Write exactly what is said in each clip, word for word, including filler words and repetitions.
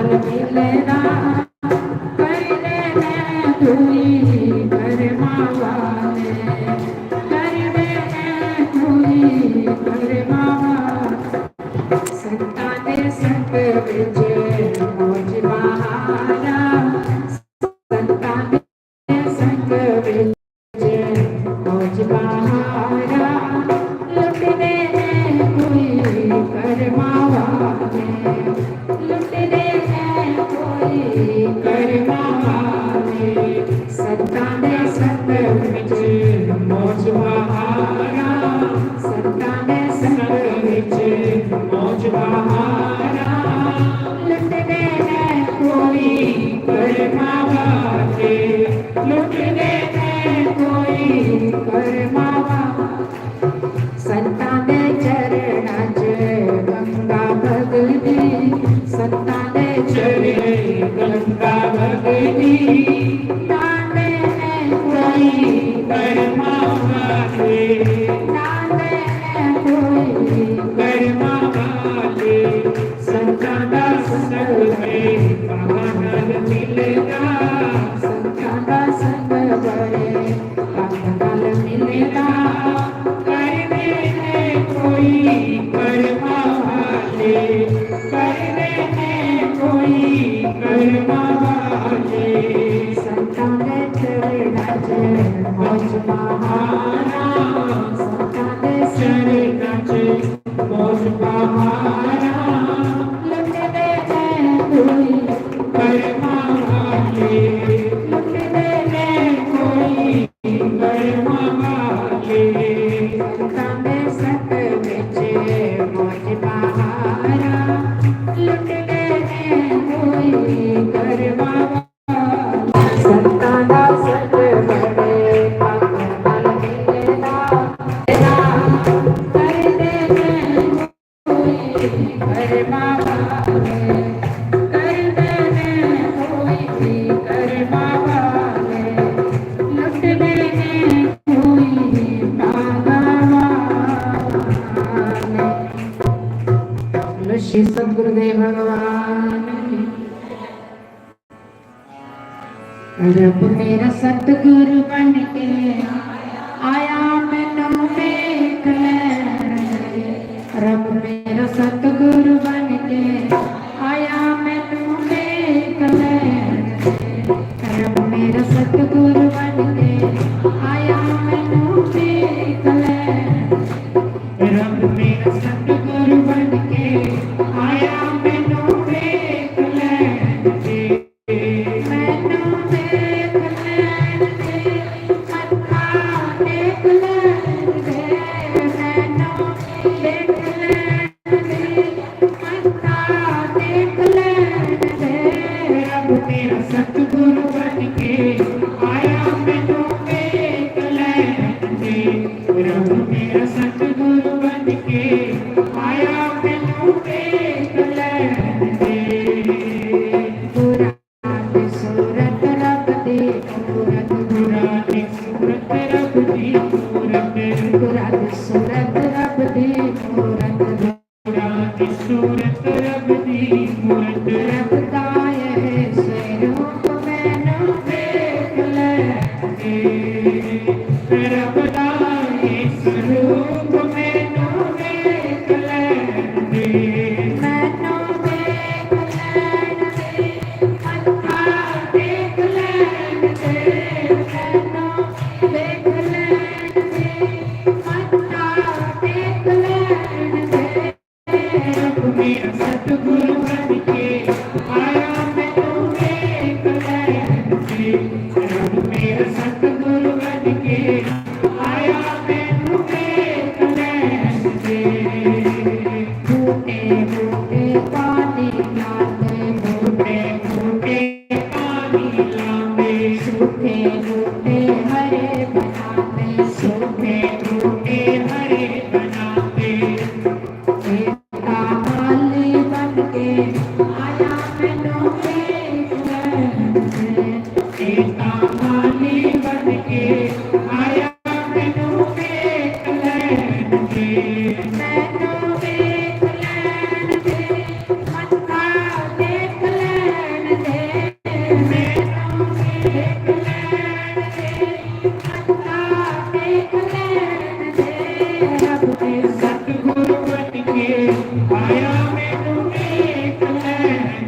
मिलदा, करदे ने कोई करमावा ने, करदे ने कोई करमावा। संतां दे संग विच मौज बहारा, संतां दे संग विच मौज बहारा। लुटदे ने कोई करमावा ने, लुटदे ने कोई करमावा ने। संतां दे संग विच मौज बहारा, संतां दे संग विच मौज बहारा। लुटदे ने कोई करमावा ने, लुटदे ने कोई करमावा। संतां दे चरणां च गंगा बगदी, संतां दे चरणां च गंगा बगदी। नांदे ने कोई करमावा ने, नांदे ने कोई करमावा ने। संतां दा संग बड़े भागां नाल मिलदा, संतां दा संग बड़े भागां नाल मिलदा। करदे ने कोई करमावा ने, करदे ने कोई करमावा ने। संतां दे चरणां च मौज बहारा, संतां दे चरणां च मौज बहारा। लुटदे ने कोई करमावा ने, लुटदे ने कोई करमावा ने। संतां दे संग विच मौज बहारा, लुटदे ने कोई करमावा। संतां दा संग बड़े भागां नाल मिलदा, करदे ने कोई करमावा ने, करदे ने कोई करमावा ने। लुटदे ने कोई भागां वाले। बोलो श्री सतगुरुदेव भगवान की। रब मेरा सतगुरु बन के आया, मैनू देख लैण दे। रब मेरा सतगुरु बन के आया, मैनू देख लैण दे। रब मेरा सतगुरु बन के आया, मैनू देख लैण दे। रब मेरा सतगुरु बन के आया, मैनू देख लैण दे। मैनू देख लैण दे, मत्था टेक लैण दे। मैनू देख लैण दे, मत्था टेक लैण दे। रब मेरा सतगुरु बन के आया, मैनू देख लैण दे। रब मेरा सतगुरु बन के आया, मैनू देख लैण दे। बुरा दी सूरत रब दी मूरत, बुरा दी सूरत रब दी मूरत, बुरा दी सूरत रब दी मूरत, बुरा दी सूरत रब दी मूरत। रब दा ऐ स्वरूप मैनू देख लैण दे। रब दा ऐ स्वरूप मैनू देख लैण दे। मैनू देख लैण दे। मत्था टेक लैण दे, मैनू देख लैण दे, मत्था टेक लैण दे। रब मेरा सतगुरु बन के आया, मैनू देख लैण दे। रब मेरा सतगुरु बन के आया, मैनू देख लैण दे। बूटे बूटे पानी लांदे, बूटे बूटे पानी लांदे, सूखे बूटे हरे बनांदे, सूखे बूटे हरे बनांदे। एता माली बन के आया, मैनू देख लैण दे। एता माली बन के आया, मैनू देख लैण दे। मैनू देख लैण दे, मत्था टेक लैण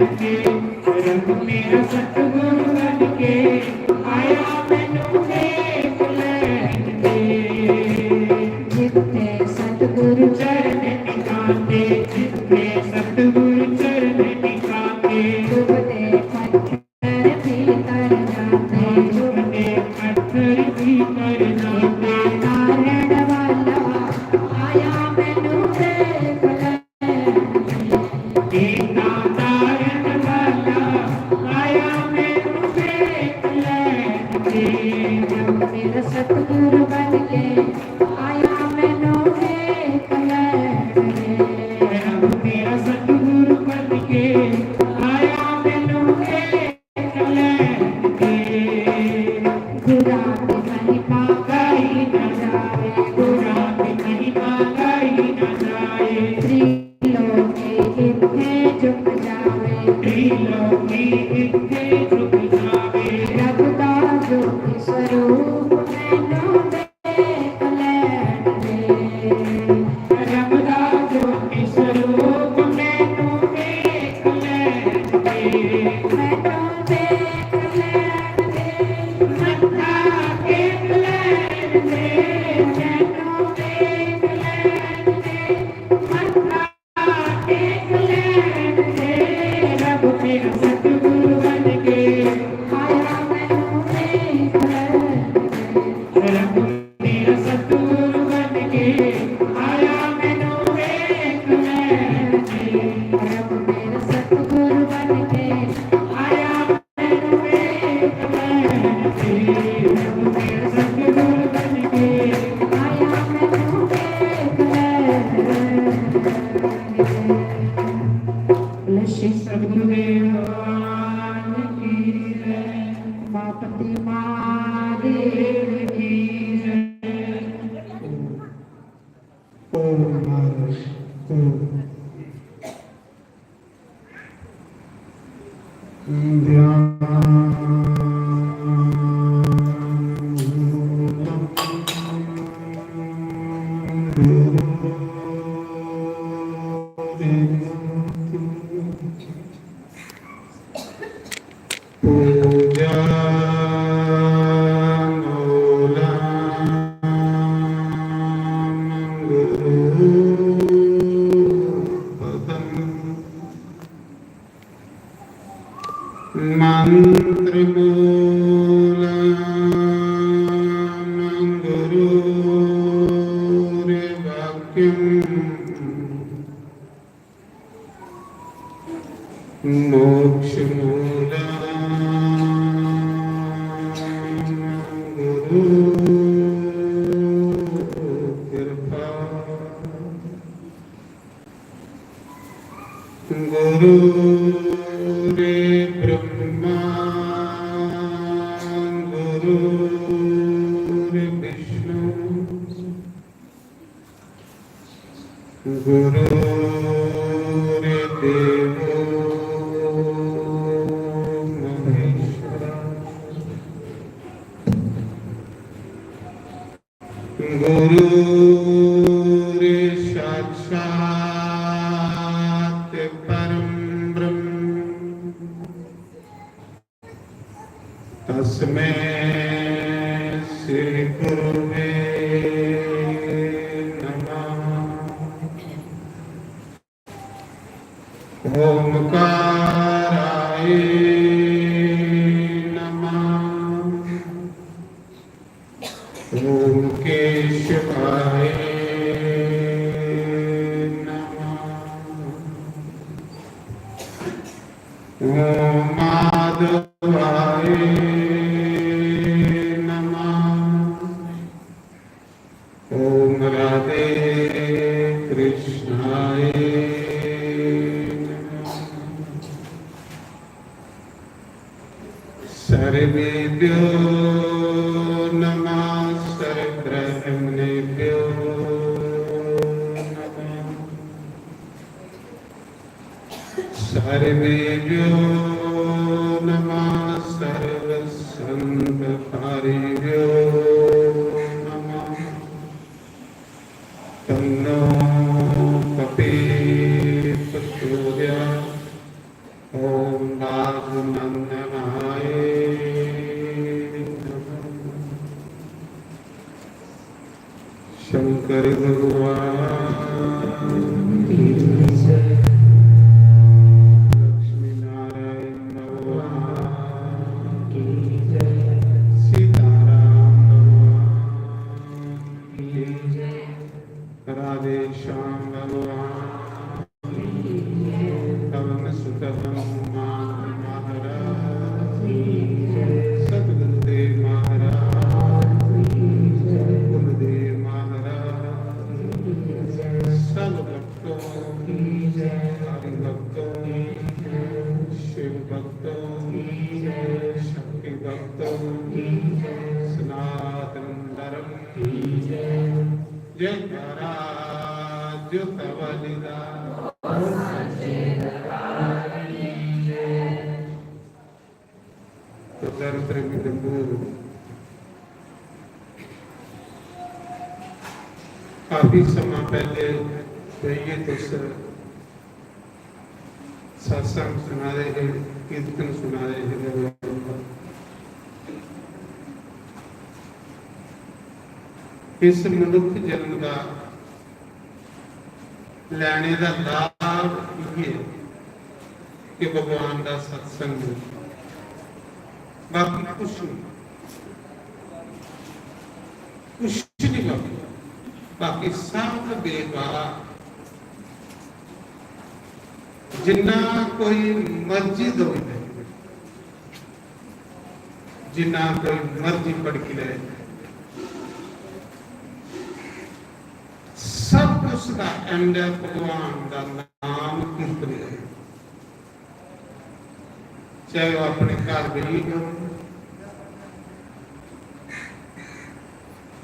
के, रब मेरा सतगुरु बन के आया, मैनू देख लैन दे। जिथे सतगुरु चरण टिकांदे, जिथे सतगुरु चरण टिकांदे, डुबदे पत्थर भीतर जांदे, डुबदे पत्थर भीतर जांदे। तारण वाला आया, मैनू देख लैन दे। तारण वाला आया, मैनू देख लैन दे। मेरा सतगुरु बन के आया, मैनू देख लैन दे। रब मेरा सतगुरु बन के आया, मैनू देख लैन दे। गुरां दी महिमा गाई ना जाए, गुरां दी महिमा गाई ना जाए। त्रिलोकी इत्थे झुक जावे, त्रिलोकी इत्थे झुक जावे। रब दा ज्योति स्वरूप मैनू देख लैन दे। रब दा ज्योति स्वरूप मैनू देख लैन दे। मैनू देख लैन दे। मत्था टेक लैन दे। मैनू देख लैन दे। मत्था टेक लैन दे। रब मेरा सतगुरु बन के आया, मैनू देख लैन दे। रब मेरा सतगुरु बन के आया, मैनू देख लैन दे। रब मेरा सतगुरु बन के आया, मैनू देख लैन दे। रब मेरा सतगुरु बन के आया, मैनू देख लैन दे। बोले श्री सतगुरुदेव भगवान की जय। माँ प्रतिमा देव की जय। ओम माँ ओम। ध्यान पूजा मूलम गुरुपदम। मंत्र मूलम गुरुर्वाक्यम। मोक्ष मूलम गुरु कृपा। गुरु रे ब्रह्मा गुरु रे विष्णु गुरुर्देवो महेश्वर। गुरुर्साक्षात् परं ब्रह्म। तस्मै श्री गुरुवे नमः। ओमकाराय नमः। ओम केशवाय नमः। ओम माधवाय नमः। ओम राधे कृष्णाय नमः। सर्वेभ्यो नमः, सर्वब्रह्मणेभ्यो नमः। सर्वेभ्यो नमः, सर्वसंघकारिभ्यो नमः। तन्नो पपे प्रचोदयात्। ॐ ओम बासुनंदनाय नमः। शंकर भगवान की जय। लक्ष्मी नारायण भगवान की जय। सीताराम भगवान की जय। राधे श्याम भगवान की जय। पवन सुत हनुमान महाराज की जय। सतगुरुदेव महाराज की जय। गुरुदेव महाराज की जय। सब भक्तों की जय। हरि भक्तों की जय। शिव भक्तों की जय। शक्ति भक्तों की जय। सनातन धर्म की जय। जयकारा जो तवलिदा। तो प्यारे प्रेमी बंधुओं, काफी समा पहले बेहियै तुस सत्संग सुना दे हे, कीर्तन सुना दे हे भगवान दा। इस मनुख जन्म दा लैने दा लाभ इ'यै कि भगवान दा सत्संग है, बाकी कुछ नहीं, कुछ नहीं बाकी, बाकी सब बेकार। जिन्ना कोई मर्जी दौड़ी ले, जिन्ना कोई मर्जी भड़की ले, सब कुछ दा एंड है भगवान दा नाम कीर्तन करो। चाहे वह अपने घर बेही हो,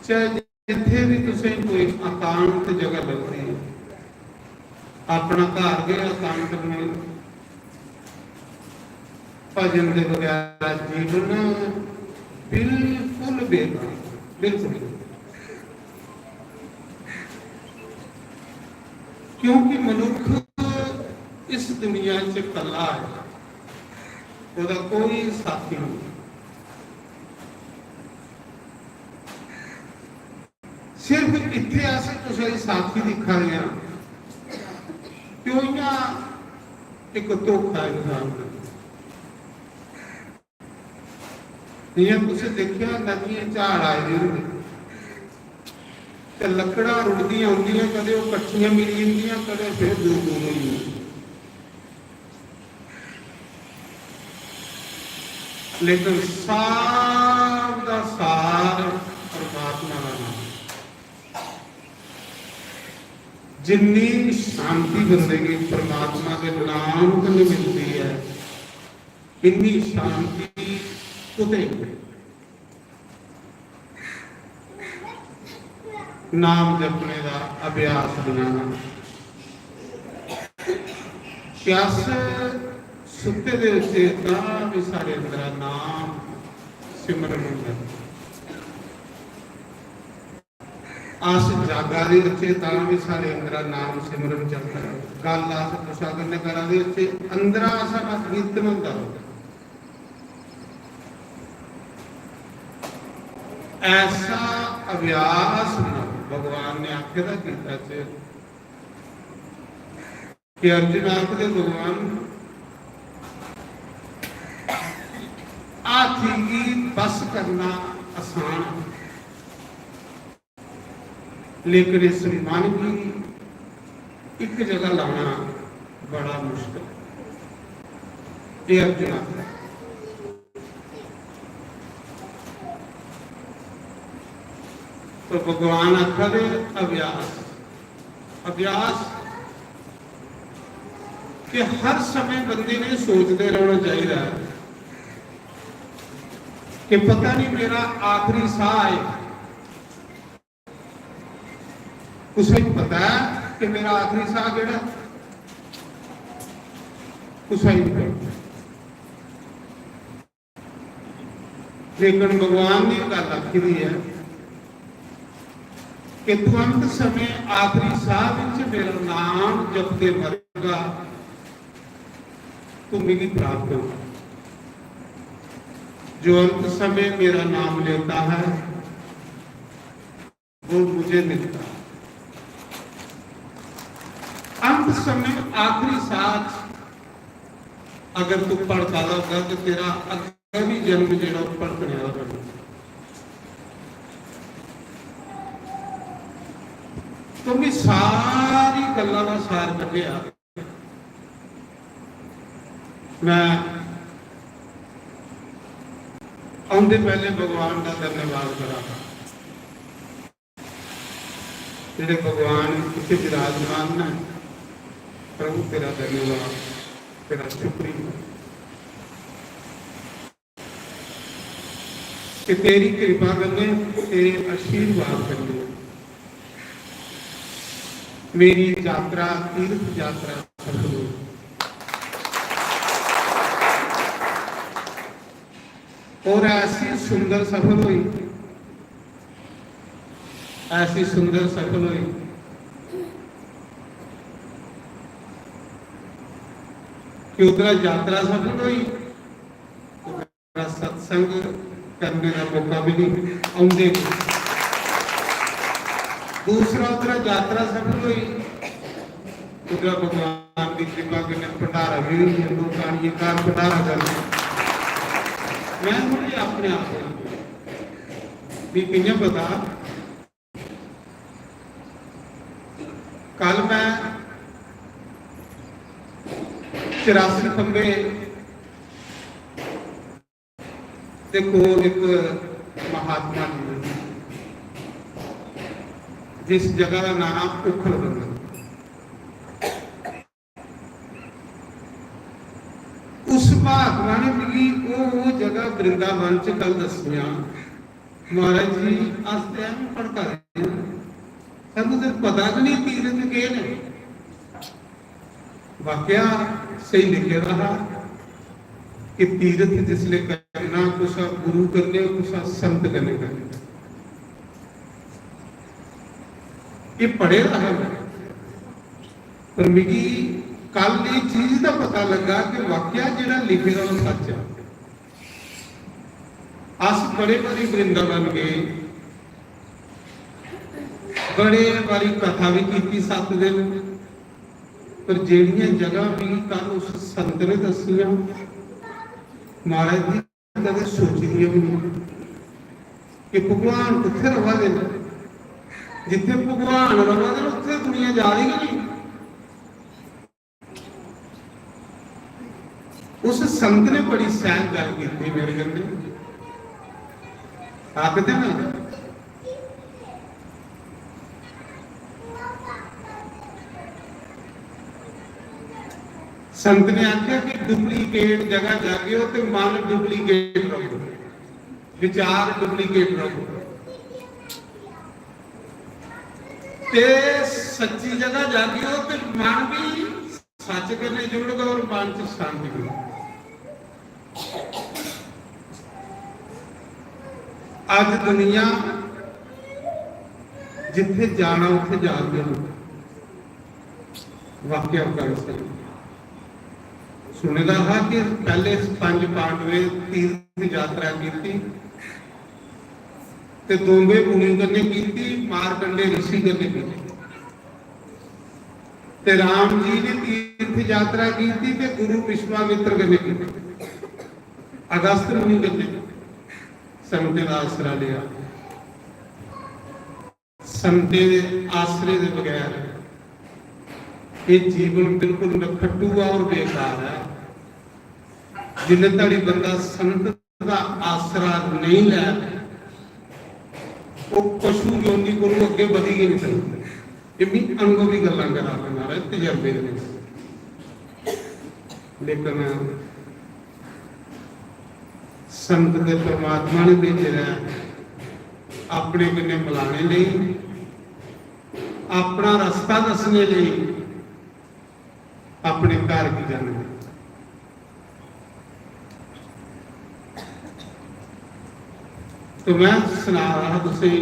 चाहे जिथे भी तुसें कोई एकांत जगह लगदी है, अपना घर गै एकांत बनाई लो। भजन दे बगैर जीवन बिल्कुल बेकार, बिल्कुल बेकार। क्योंकि मनुख इस दुनिया च कल्ला है, ओह्दा कोई साथी नहीं। सिर्फ इत्थे अस कुसै गी साथी दिक्खा दे आं, क्यों इ'यां इक धोखा इंसान दा। जि'यां तुसें दिक्खेआ, नदियें च हाड़ आए दे होंदे ते लक्कड़ां रुढ़दियां औंदियां, कदें ओह् कट्ठियां मिली जंदियां, कदें फिर दूर दूर होई जंदियां। लेकिन सार दा सार परमात्मा दा नाम। जिन्नी शांति बंदे गी परमात्मा दे नाम कन्नै मिलदी ऐ, इन्नी शांति कुतै नहीं। नाम जपने दा अभ्यास बनाना। कि अस सुत्ते दे होचै तां भी साढ़े अंदरा नाम सिमरन होंदा ऐ। अस जागा दे होचै तां भी साढ़े अंदरा नाम सिमरन चलदा ऐ। गल्ल अस कुसै कन्नै करा दे होचै, अंदरा साढ़ा कीर्तन होंदा रौंह्दा। ऐसा अभ्यास बनाओ। भगवान ने आखे दा गीता च कि अर्जुन आखदे, भगवान, हाथी गी बस करना आसान है, लेकिन इस मन गी इक जगह लाना बड़ा मुश्किल है। ये अर्जुन आखदा। तो भगवान आखा दे, अभ्यास, अभ्यास कि हर समय बंदे ने सोचते रहना चाहिए कि पता नहीं मेरा आखिरी साह है। कुसै गी पता है कि मेरा आखिरी साह केह्ड़ा? कुसै गी नहीं पता। लेकिन भगवान ने गल्ल आखी दी है कि तू अंत समय आखिरी साह विच मेरा नाम जपदे मरगा, तू मिगी प्राप्त हो। जो अंत समय मेरा नाम लेता है, वो मुझे मिलता है। अंत समय, आखिरी सांस अगर तू भड़का दा होगा, तो तेरा अगला भी जन्म जेह्ड़ा, ओह् भड़कने आह्ला बनना। तो मैं सारी गल्लां दा सार कड्ढेआ। मैं औंदे पैह्ले भगवान दा धन्यवाद करां, जेह्ड़े भगवान इत्थै विराजमान न। प्रभु, तेरा धन्यवाद, तेरा शुक्रिया कि तेरी कृपा कन्नै, तेरे आशीर्वाद कन्नै मेरी यात्रा, तीर्थ यात्रा सफल हुई। और ऐसी सुंदर सफल हुई, ऐसी सुंदर सफल हुई कि उधरा यात्रा सफल हुई, उधरा सत्संग करने का मौका भी नहीं औंदे। दूसरा, उधरा यात्रा सफल हुई, उधरा भगवान की कृपा कन्नै भंडारा भी होई गया, लोग आनियै घर भंडारा करदे। मैं थोड़ी अपने आप को भी कि'यां पता, कल मैं चौरासी खंबे दे कोल एक महात्मा जी, जिस जगह का नाम उखल बंदर, उस महात्मा ने मिगी ओह्, ओह् जगह वृंदावन च कल दस्सियां। महाराज जी, अस ते ऐवें भड़का दे आं, सानूं ते पता गै नहीं तीरथ केह् ने। वाकया स्हेई लिखे दा हा कि तीरथ जिसले करना कुसै गुरु कन्नै, कुसै संत कन्नै करना। एह् पढ़े दा हा मैं, पर मिगी कल इस चीज दा पता लगा कि वाकया जेह्ड़ा लिखे दा ओह् सच्च ऐ। अस बड़े बारी वृंदावन गए, बड़े बारी कथा भी कीती सत्त दिन, पर जेह्ड़ियां जगह मिगी कल उस संत ने दस्सियां, महाराज जी, कदें सोची दियां भी नहीं कि भगवान कुत्थै रवा दे न। जित्थै भगवान रवा दे न, उत्थै दुनिया जा दी गै नहीं। उस संत ने बड़ी सैल गल्ल कीती मेरे कन्नै। आखदे न, संत ने आख्या कि डुप्लीकेट जगह जागे हो ते मन डुप्लीकेट रहो, विचार डुप्लीकेट रहो, ते सच्ची जगह जागे हो ते मन भी सच कन्नै जुड़गा और मन च शांति भी। अज दुनिया जिथे जाना उथे जा रही है। वाकया गल्ल सही। सुने दा हा कि पहले पंज पांडवें तीर्थ यात्रा की, ते दोंबे मुनि कन्नै कीती, मारकंडे ऋषि कन्नै कीती, ते राम जी ने तीर्थ यात्रा कीती ते गुरु विश्वामित्र कन्नै कीती, अगस्त मुनि कन्नै संतें दा आसरा लिया। संतें दे आसरे दे बगैर एह् जीवन बिल्कुल नखट्टू ऐ और बेकार ऐ। जिन्ने धड़ी बंदा संत दा आसरा नहीं लै, ओह् पशु योनि कोलू अग्गे बधी गै नहीं सकदा। एह् मी अनुभवी गल्लां करा दे महाराज, तजर्बे दे। लेकिन संत ते परमात्मा ने भेजे दा ऐ अपने कन्नै मिलाने लेई, अपना रस्ता दस्सने लेई, अपने घर की जाने लेई। तो मैं सना रहा तुसें,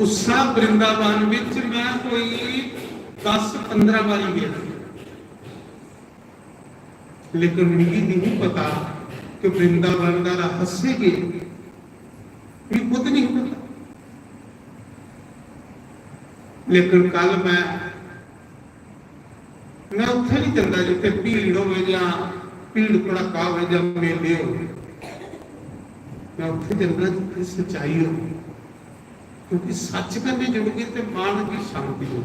उस वृंदावन विच मैं कोई दस पंद्रह बारी गया। लेकिन मिगी नहीं पता कि वृंदावन का रहस्य के, मिगी खुद नहीं पता। लेकिन कल मैं, मैं उत्थे नहीं चलता जिथे भीड़ होवे या भीड़ भड़का होवे या मेले होवे। मैं उत्थे चलता जिथे सच्चाई हो, क्योंकि सच कन्नै जुड़ गए ते मन की शांति हो।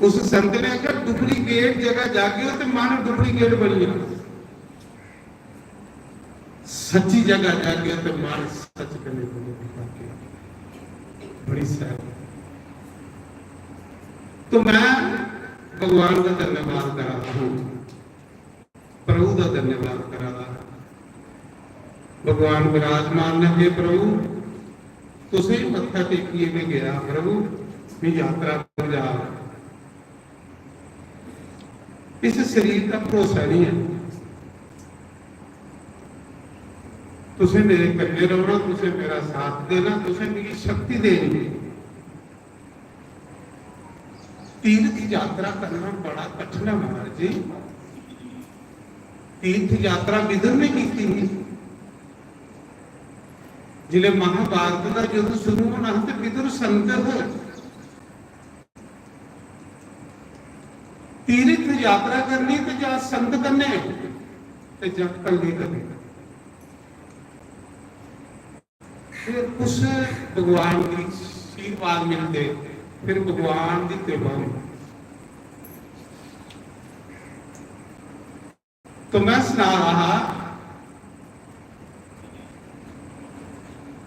उस संत ने आखिया, डुप्लीकेट जगह जागे हो तो मन डुप्लीकेट बनी जाना। सच्ची जगह जाके तो मन सच कन्नै बने। बड़ी सैर। तो मैं भगवान का धन्यवाद करा रहा हूँ, प्रभु का धन्यवाद करा रहा। भगवान विराजमान ने, हे प्रभु, तुझे मत्था टेकिए मैं गया, प्रभु, मैं यात्रा पर जा। इस शरीर का भरोसा नहीं है। तुझे मेरे कन्ने रहना, तुझे मेरा साथ देना, तुझे मेरी शक्ति देनी। तीर्थ यात्रा करना बड़ा कठिन है महाराज जी। तीर्थ यात्रा विदुर ने की थी। जिले महाभारत का युद्ध शुरू होना है तो विदुर संत है। तीर्थ यात्रा करनी तो जा संत कन्ने ते जा कल्ले कन्ने। फिर उस भगवान की आशीर्वाद मिलते, फिर भगवान की कृपा मिलती। तो मैं सुना रहा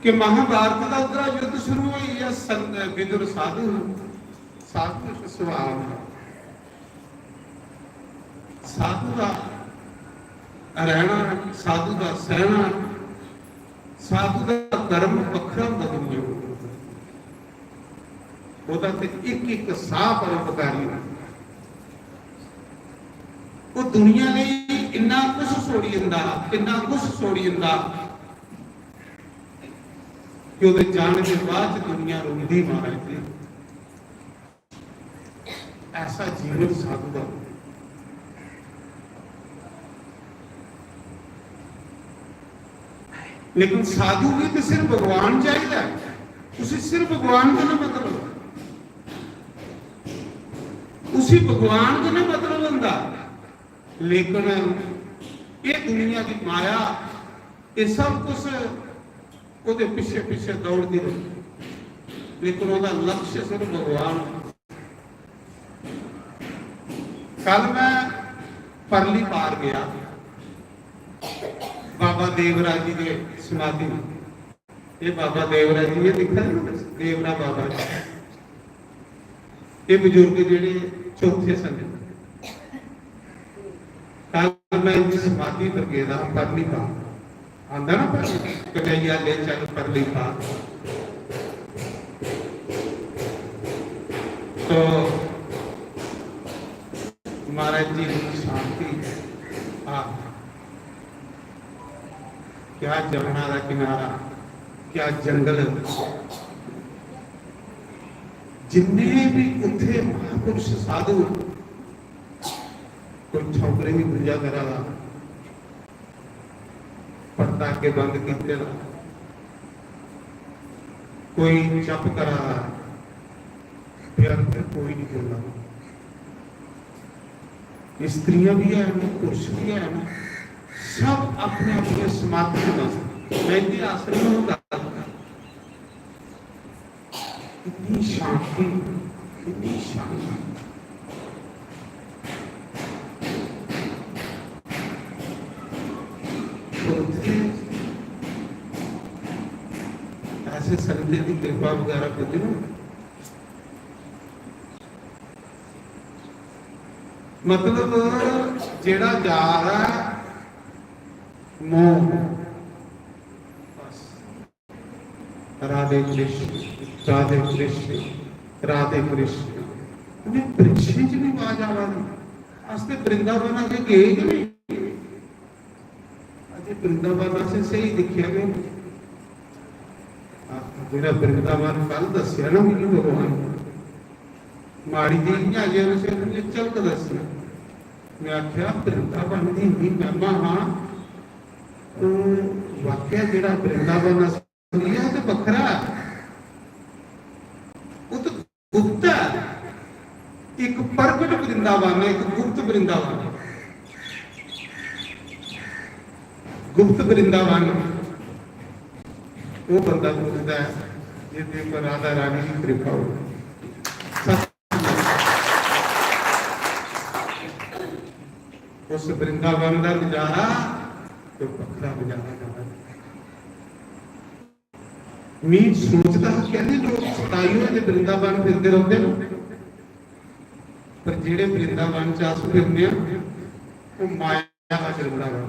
कि महाभारत का उधरा युद्ध शुरू हुई है, संत विदुर साधु, साधु सुभाव है। साधु का रहना, साधु का सहना, साधु का कर्म वखरा होंदा दुनिया को। ओह्दा ते इक इक साह परोपकारी होंदा। वो दुनिया ने इन्ना कुछ छोड़ी जंदा, इन्ना कुछ छोड़ी जंदा कि ओह्दे जाने के बाद च दुनिया रोंदी महाराज जी। ऐसा जीवन साधु का। लेकिन साधु की तो सिर्फ भगवान चाहिए, उसी सिर्फ भगवान कन्नै मतलब, उसी भगवान कन्नै मतलब होंदा। लेकिन ये दुनिया की माया, ये सब कुछ ओदे पीछे पीछे दौड़ती रही, लेकिन ओदा लक्ष्य सिर्फ भगवान। कल मैं परली पार गया, बाबा देवराज जी दे समाधि। ये बाबा देवराज जी, ये दिखा दे ना, देवरा बाबा जी। ये बुजुर्ग जेह्ड़े चौथे सन। कल मैं इनकी समाधि पर गेदा, परली पार। आंदा ना पर कन्हैया ले चल परली पार। तो महाराज जी की शांति। आ, क्या जमुना का किनारा, क्या जंगल। जिन्ने भी उत्थे महापुरुष साधु, कोई ठौकरे भी पूजा करा दा, पर्दा अग्गे बंद कीते दा, कोई जप करा दा, व्यर्थ कोई नहीं बोलना। स्त्रियां भी है, पुरुष भी है, सब अपने अपने समाधि में मस्त। मैं इतिहास नहीं होता। इतनी शांति, इतनी शांति। तो उत्थे ऐसे संगत की कृपा वगैरह कुछ नहीं। मतलब जेड़ा जा रहा है मोह। राधे कृष्ण, राधे कृष्ण, राधे कृष्ण। उन्हें वृक्षें च भी आवाज आवा दी। अस ते वृंदावन अजे गए कि नहीं? अजे वृंदावन असें स्हेई दिक्खेआ कि नहीं? आ, जेह्ड़ा वृंदावन कल दस्सेआ ना मिगी भगवान, माड़ी जी इ'यां अजे उसे झलक दस्सी। मैं आख्या, "वृंदावन दी इन्नी महिमा हा, तो वाकया जेड़ा वृंदावन असली है, ते बखरा है। वो तो गुप्त है। एक प्रगट वृंदावन है, एक गुप्त वृंदावन है।" गुप्त वृंदावन वो बंदा पुजदा है, जिसदे पर राधा रानी की कृपा हो। सच उस वृंदावन का नजारा तो पक्का नजारा। मैं सोचदा हा, कहंदे लोग सताई होए दे वृंदावन फिरदे रौंह्दे न, पर जेह्ड़े वृंदावन च अस फिरने आं, ओह् माया दा जलवा ऐ।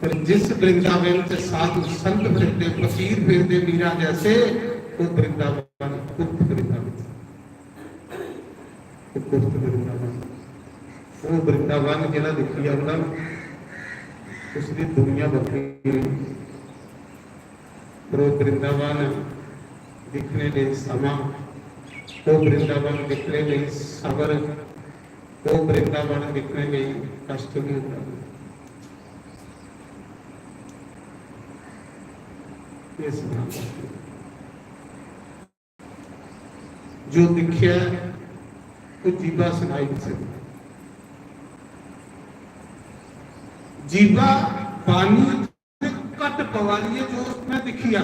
पर जिस वृंदावन च साधु संत फिरदे, फकीर फिरदे, मीरा जैसे, वो वृंदावन गुप्त वृंदावन। गुप्त वृंदावन। वो वृंदावन जेह्ड़ा दिक्खी जावदा ना, उसदी दुनिया बक्खरी होई। पर वो वृंदावन दिक्खने लेई समां, वो वृंदावन दिक्खने लेई सबर, वो वृंदावन दिक्खने लेई कष्ट भी होंदा। ये सुना। जो दिक्खेआ, वो जीवा सुनाई नहीं सकता। जीवा बानी घट पवा दी है, जो उसने दिक्खिया।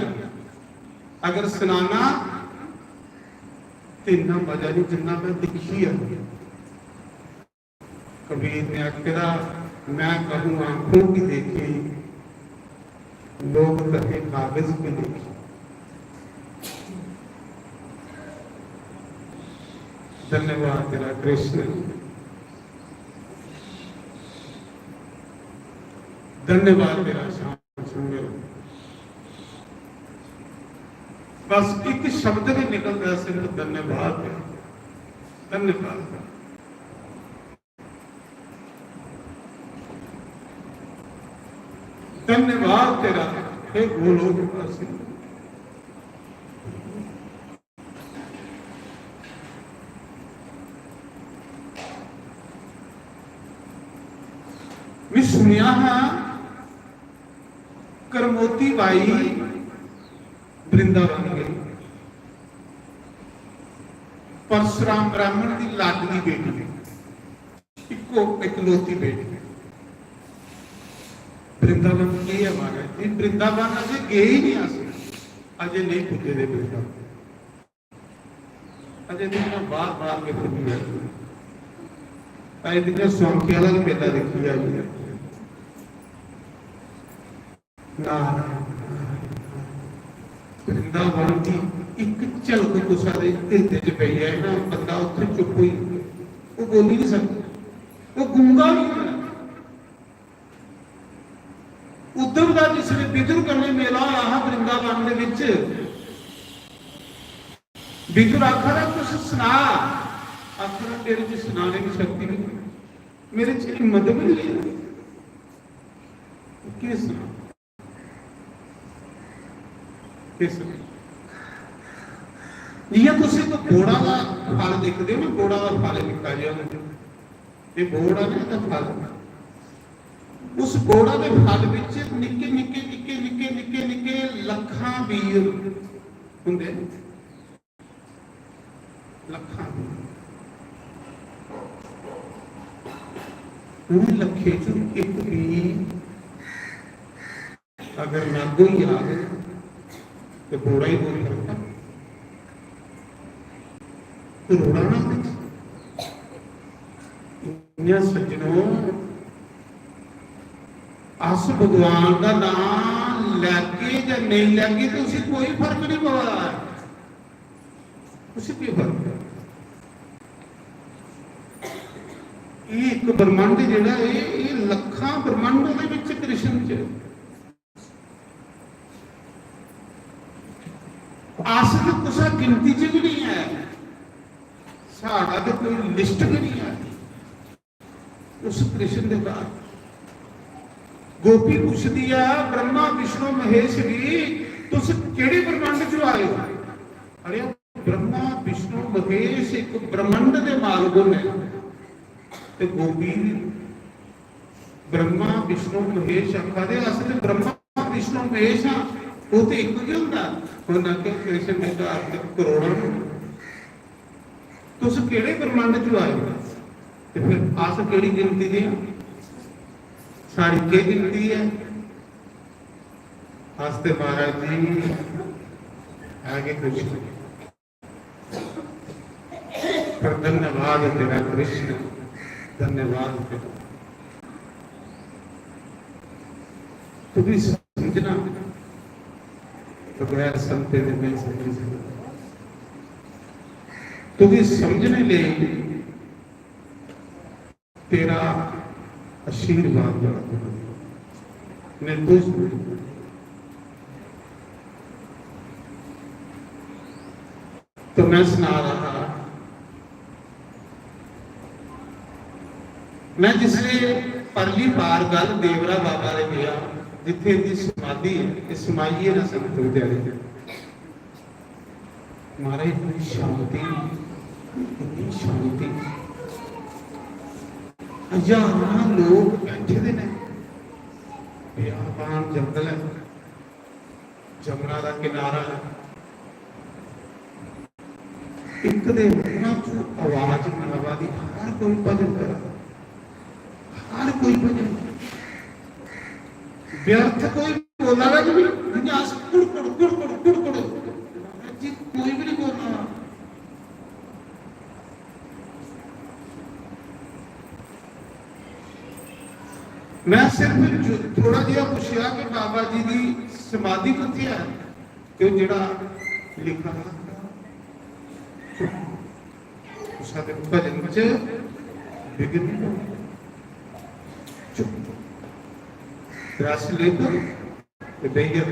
अगर सुनाना, ते इन्ना मजा नहीं, जिन्ना मैं दिक्खिया। कबीर ने आखेदा, "मैं कहूँ आंखों की देखी, लोग कहें कागज की देखी।" धन्यवाद तेरा कृष्ण, धन्यवाद तेरा श्याम सुंदर। बस एक शब्द भी निकलता है, सिर्फ धन्यवाद है, धन्यवाद है। धन्यवाद तेरा, हे गोलोक वासी। मैं सुनिया हा, करमोती बाई वृंदावन गई, परशुराम ब्राह्मण की लाडली बेटी, इको इकलौती बेटी। वृंदावन की है महाराज? ये वृंदावन अजे गए ही नहीं, अस अजे नहीं पुजे दे वृंदावन। अजे दिक्खना बार बार के फिरी है। अजे दिक्खना स्वांखी वाला भी मेला देखी आई है। नारायण, नारायण। वृंदावन की एक झलक कुसा दे हिरदे च पई जाए ना, बंदा उत्थे चुप होई जंदा, वो बोली नहीं सकता, वो गूंगा भी होना। उद्धव दा जिसले विदुर कन्नै मेला होया हा वृंदावन दे विच, विदुर आखा दा, "तुस सना।" आखा दा, "मेरे च सनाने की शक्ति नहीं, मेरे च हिम्मत भी नहीं है।" केह् सनां? केह् सनां? जि'यां तुस इक बोड़ा दा फल दिखदे हो ना, बोड़ा दा फल निक्का जेहा होंदा, एह् बोड़ा ना, एह्दा फल। उस बोड़ा दे फल बिच निक्के, निक्के, निक्के, निक्के, निक्के, निक्के लक्खां बीऽ होंदे न। लक्खां बीऽ। उ'नें लक्खें च इक बीऽ अगर नग्ग होई जाग, ते बोड़ा ही बोई सकदा। ते रोड़ा ना ओह्दे च। इ'यां सज्जनो, अस भगवान दा नांऽ लैगे जां नेईं लैगे, ते उसी कोई फर्क निं पवा दा। उसी केह् फर्क ऐ? एह् इक ब्रह्मांड जेह्ड़ा ऐ, एह् लक्खां ब्रह्मांड ओह्दे बिच कृष्ण च। अस ते कुसै गिनती च बी निं ऐ, साढ़ा ते कोई लिस्ट गै निं ऐ। उस कृष्ण दे बाद गोपी पुछदी ऐ, "ब्रह्मा विष्णु महेश गी, तुस केह्ड़े ब्रह्मांड चों आए हो?" "अरे, ब्रह्मा विष्णु महेश, इक ब्रह्मंड दे मालक होने, ते गोपी ब्रह्मा विष्णु महेश आखा दे, "अस ते ब्रह्मा विष्णु महेश हां, ओह् ते इक गै होंदा।" उ'नें आखेआ, "कृष्ण दे घर ते करोड़ां न, तुस केह्ड़े ब्रह्मंड च आए ओ? ते फिर अस केह्ड़ी गिनती दे आं? साढ़ी केह् गिनती ऐ? अस ते, महाराज जी, है गै कुछ नहीं।" पर धन्यवाद तेरा कृष्ण, धन्यवाद तेरा। तुगी समझना, बगैर समझे दे नहीं समझी सकता। तुगी समझने लिए तेरा आशीर्वाद बड़ा जरूरी है। निर्दोष नहीं। तो मैं सना रहा, मैं जिसले परली पार गल देवरा बाबा ने गया, जिथे इनकी समाधि है, ये समाइये ना संत विद्यालय। महाराज, इतनी शांति, इतनी शांति। हजारां लोग बैठे दे ने, बियाबान जंगल है, जमुना दा किनारा है। इक दे मुंह चों आवाज नहीं आवा दी, हर कोई भजन करा, हर कोई भजन। व्यर्थ कोई बोला दा नहीं, जियां अस कुड़कुड़, कुड़कुड़, कुड़कुड़। जी, कोई भी नहीं बोलना। मैं सिर्फ जो, थोड़ा जिहा पुछेआ कि बाबा जी दी समाधि कुत्थे है, ते ओह जेहड़ा लिखा हा, साढ़े भजन च विघ्न नहीं पौंदा। चुप। रस लेकर ते बेही जाओ।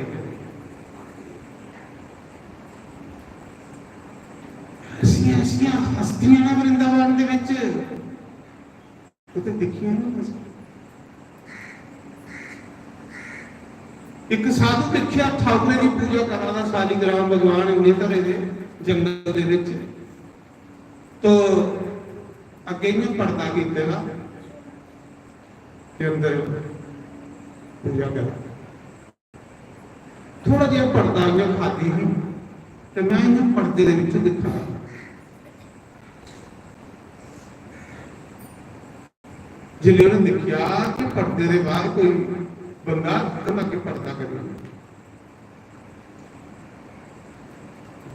ऐसियां, ऐसियां हस्तियां न वृंदावन दे विच, ओह ते दिक्खियां नहीं असें। एक साधु दिक्खेआ, ठाकुरे दी पूजा करा दा, शालीग्राम भगवान इन्ने धरे दे जंगल दे विच। तो अग्गें इ'यां पर्दा कीते दा ते अंदर पूजा करा। थोड़ा जिहा पर्दा इ'यां खादी ही ते मैं इ'यां पर्दे दे विच दिक्खा। जिसलै उ'नें दिक्खेआ कि पर्दे दे बाहर कोई बंदा, उ'नें अग्गें पर्दा करी ओड़ेआ।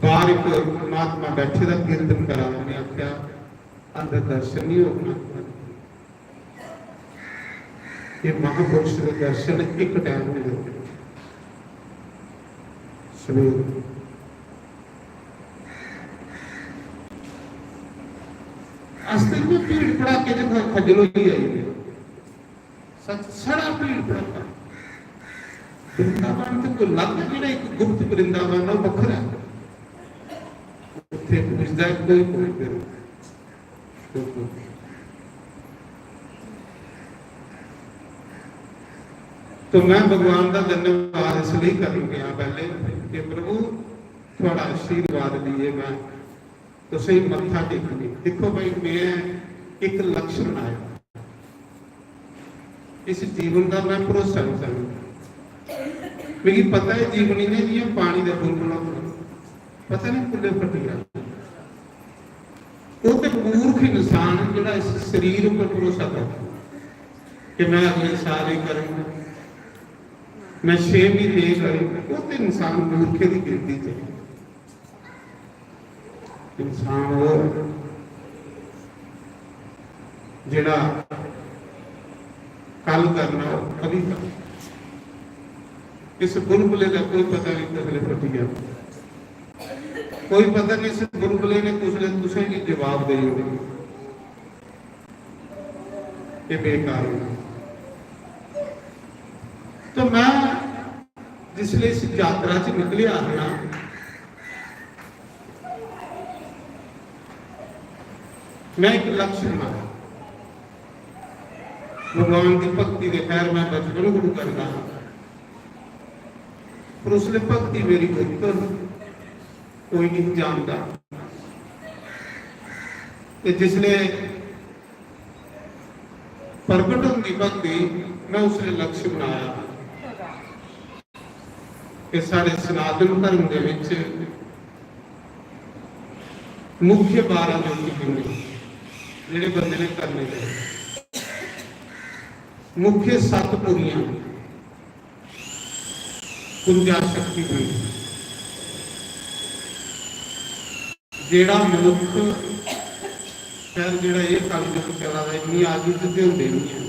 बाहर इक महात्मा बैठे दा कीर्तन करा दा, उ'नें आखेआ, "अंदर दर्शन नहीं होग महात्मा दे।" ये महापुरुष दे दर्शन इक टाइम होंदे, सवेर। अस ते इ'यां भीड़ भड़ाके च ख-, खज्जल होई आई। सच, सड़ा भीड़ भड़ाका। वृंदावन ते कोई अलग है, जेह्ड़ा इक गुप्त वृंदावन है, ओह् बक्खरा है। उत्थे पुजदा है कोई, कोई फिर। तो मैं भगवान का धन्यवाद इसलिए करन गया पहले कि प्रभु, थोड़ा आशीर्वाद लिए मैं तुसें मत्था टेकने। देखो भाई, मैं एक लक्ष्य बनाया, इस जीवन का मैं भरोसा नहीं करना। मुझे पता है, जीवन इ'यां जि'यां पानी का बुलबुला होंदा, पता नहीं कुल्ले फटी जाना। वो तो मूर्ख इंसान है, जेह्ड़ा इस शरीर पर भरोसा करता कि मैं अगले साल ही करूंगा, मैं छे महीने ही करूंगा। वो तो इंसान मूर्खे की गिनती च है। इंसान वो जेड़ा कल करना, वो कभी करना। इस बुलबुले का कोई पता नहीं किसले फटी जाना। कोई पता नहीं इस बुलबुले ने किसले तुसें भी जवाब दे देना। ये बेकार हो गया। तो मैं जिसले इस यात्रा च निकलिया हा ना, मैं एक लक्ष्य बनाया। भगवान की भक्ति दे, खैर, मैं बचपन कोलू करदा हा, पर उसले भक्ति मेरी गुप्त ही, कोई नहीं जानता। ते जिसले प्रगट होंदी भक्ति, में उसले लक्ष्य बनाया। ते साढ़े सनातन धर्म दे विच मुख्य बारह ज्योतिर्लिंग जेह्ड़े बंदे ने करने दे, मुख्य सत्त पुरियां, कुंजा शक्ति पीठ। जेह्ड़ा मनुक्ख फिर जेह्ड़ा एह् कलयुग चला दा, इन्नी आयु च ते होंदे निं ऐ।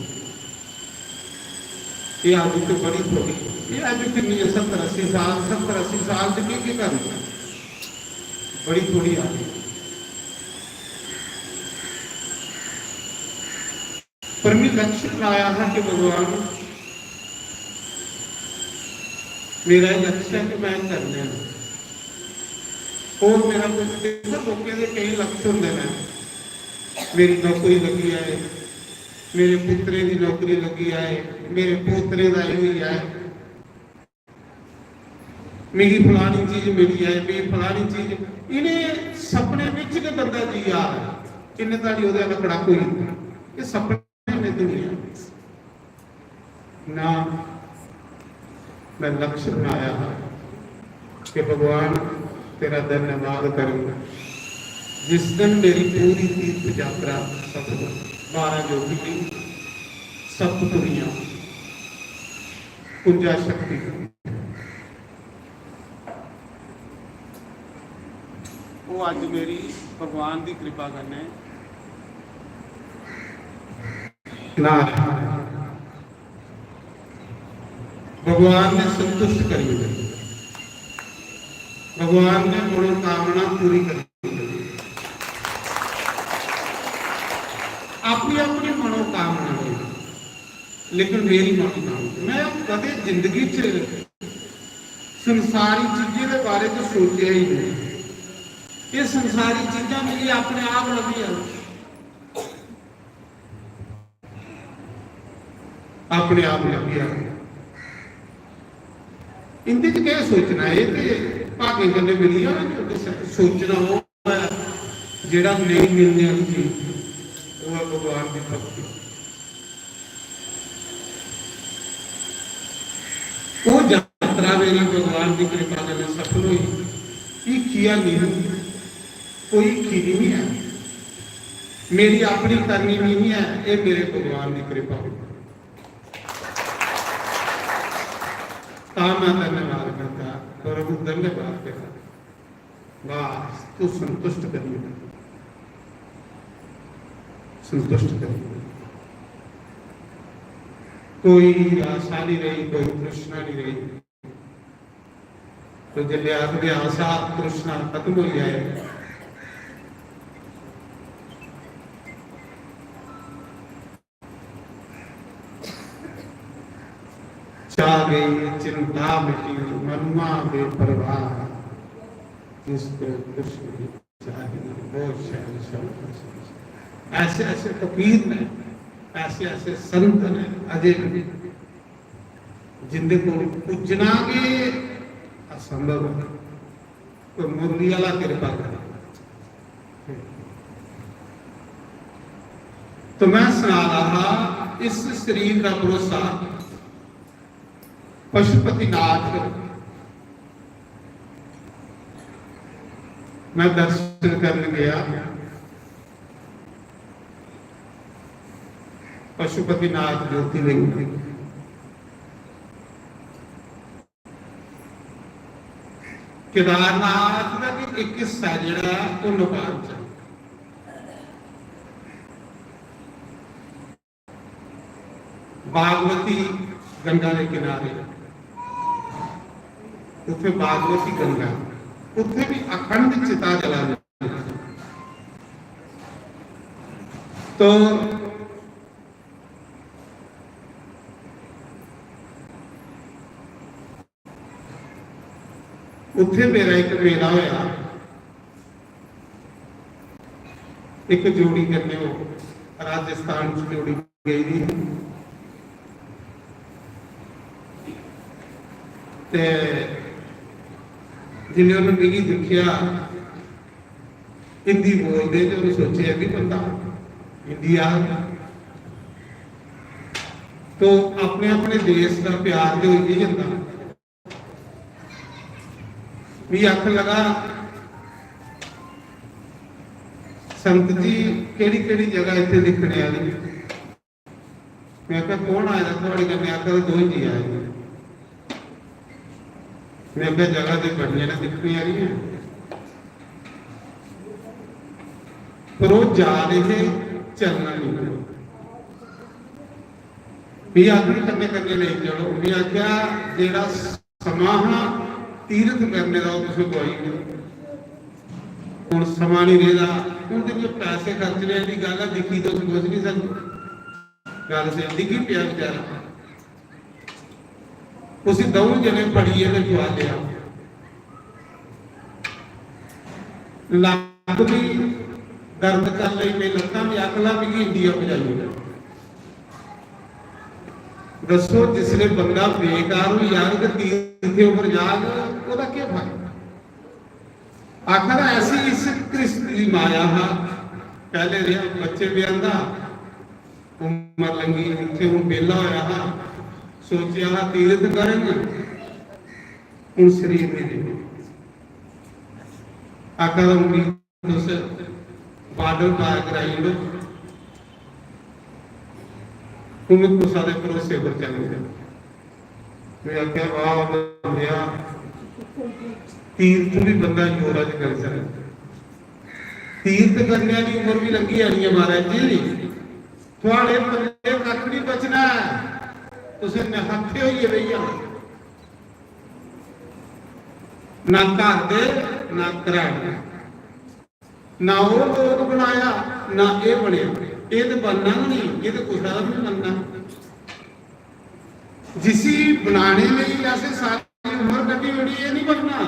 एह् आयु ते बड़ी थोड़ी, एह् आयु किन्नी ऐ? सत्तर अस्सी साल। सत्तर अस्सी साल च केह् केह् करना? बड़ी थोड़ी आयु। पर मैं लक्ष्य बनाया हा कि भगवान, मेरा एह् लक्ष्य है कि मैं करना है। और मेरा कुछ, देखो, लोकें दे केई लक्ष्य होंदे ने। मेरी नौकरी लगी जाए, मेरे पुत्तरे दी नौकरी लगी जाए, मेरे पोतरे दा एह् होई जाए, मिगी फलानी चीज मिली जाए, मिगी फलानी चीज, इ'नें सपने बिच गै बंदा जी आ, इन्ने धड़ी ओह्दे अगला कड़क होई जंदा। एह् सपने में दुनिया। ना, मैं लक्ष्य बनाया हा कि भगवान, तेरा धन्यवाद करूंगा जिस दिन मेरी पूरी तीर्थ यात्रा सफल हो। बारह ज्योतिर्लिंग, सप्त पुरियां, कुंजा शक्ति, वो अज मेरी भगवान दी कृपा कन्नै ना, भगवान ने संतुष्ट करी ओड़े, भगवान ने मनोकामना पूरी करी ओड़ी। अपनी अपनी मनोकामना है, लेकिन मेरी मनोकामना, मैं कदे जिंदगी च संसारी चीजें दे बारे च सोचेआ ही नहीं। ये संसारी चीजां मिगी अपने आप लब्भियां, अपने आप लब्भियां। इंदे च केह् सोचना? एह् ते भागें कन्नै मिली जाना, जो किश सोचना ओह् ऐ, जेह्ड़ा नेईं मिलने आह्ली चीज, ओह् ऐ भगवान दी भक्ति। ओह् यात्रा मेरी भगवान दी कृपा कन्नै सफल होई। हीखी है नहीं, कोई हीखी नहीं है, मेरी अपनी करनी नहीं है, ये मेरे भगवान की कृपा। तां मैं धन्यवाद करता, प्रभु धन्यवाद करता। बस तू संतुष्ट करिए, संतुष्ट करिए। कोई आशा नहीं रही, कोई तृष्णा नहीं रही। तो जिसले आखदे आशा तृष्णा खत्म हो जाए, छा गई चिंता मिटी मनुआ बेपरवाह, जिसको कुछ नहीं चाहिए। बहुत शैल शब्द। ऐसे ऐसे फकीर ने, ऐसे ऐसे संत ने अजे भी, जिंदे को पुज्जना के असंभव है। कोई मुरली आह्ला कृपा करे। तो मैं सना रहा हा, इस शरीर का भरोसा पशुपतिनाथ, मैं दर्शन करने गया पशुपतिनाथ ज्योतिर्लिंग। केदारनाथ दा भी एक हिस्सा जेह्ड़ा ऐ, ओह् नेपाल च ऐ। बागमती गंगा दे किनारे, उत्थे बागमती गंगा, उत्थे भी अखंड चिता जला दी। तो उत्थे मेरा एक मेला होया, एक जोड़ी कन्नै, ओह् राजस्थान च जोड़ी गई दी ही। ते जिसलै उन्हें मिगी दिक्खेआ, हिंदी बोलदे ते उ'नें सोचेआ कि बंदा इंडिया, तो अपने अपने देश दा प्यार ते होई गै जंदा। मी आखन लगा, "संत जी, केह्ड़ी केह्ड़ी जगह इत्थै दिक्खने आह्ली?" मैं आखेआ, "कौन आए दा थुआढ़े कन्नै?" आखा दे, "दो ही जी आए दे।" मैं आखेआ, "जगह ते बड़ियां न दिक्खने आह्लियां, पर ओह् जा दे हे, चलना नेईं।" मी आखन, "कन्नै कन्नै लेई चलो।" मी आखेआ, "जेह्ड़ा समां हा तीरथ करने दा, ओह् तुसें गोआई ओड़ेआ। हून समां निं रेह्दा।" हून ते जो पैसे खर्चने आह्ली गल्ल ऐ, दिक्खी तुस कुछ निं सकदे। गल्ल से डिग्गी पेआ बेचारा, उसी द'ऊं जने फड़ियै ते ठुआ लेआ। लत्त भी दर्द कर लेई, मेरी लत्तां भी आखन लगा, "मिगी इंडिया पजाई ओड़।" दस्सो, जिसले बंदा बेकार होई जाग ते तीर्थे उप्पर जाग, ओह्दा केह् फर्क? आखा दा, "ऐसी इस कृष्ण दी माया हा।" पैह्ले रेहा बच्चे ब्याहंदा, उम्र लंघी, इत्थै हून बेह्ला होया हा, सोचेआ हा तीरथ करङ, हून शरीर नहीं रेह्। आखा दा, "हून तुस बार्डर पार कराई ओड़ो, हून कुसा दे भरोसे पर चलना।" मैं आखेआ, "वाह बंदेआ, तीरथ भी बंदा जोरा च करी सकदा। तीरथ करने आह्ली उम्र भी लंघी जानी ऐ महाराज जी। थुआढ़े पल्ले कक्ख निं बचना ऐ, तुसें नहत्थे होइयै बेही जाना। ना घर दे, ना घराट दे, ना ओह् लोक बनाया, ना एह् बनेआ। एह् ते बनना गै निं, एह् ते कुसै दा बी निं बनना।" जिसी बनाने लेई असें सारी उम्र कड्ढी ओड़ी, एह् निं बनना,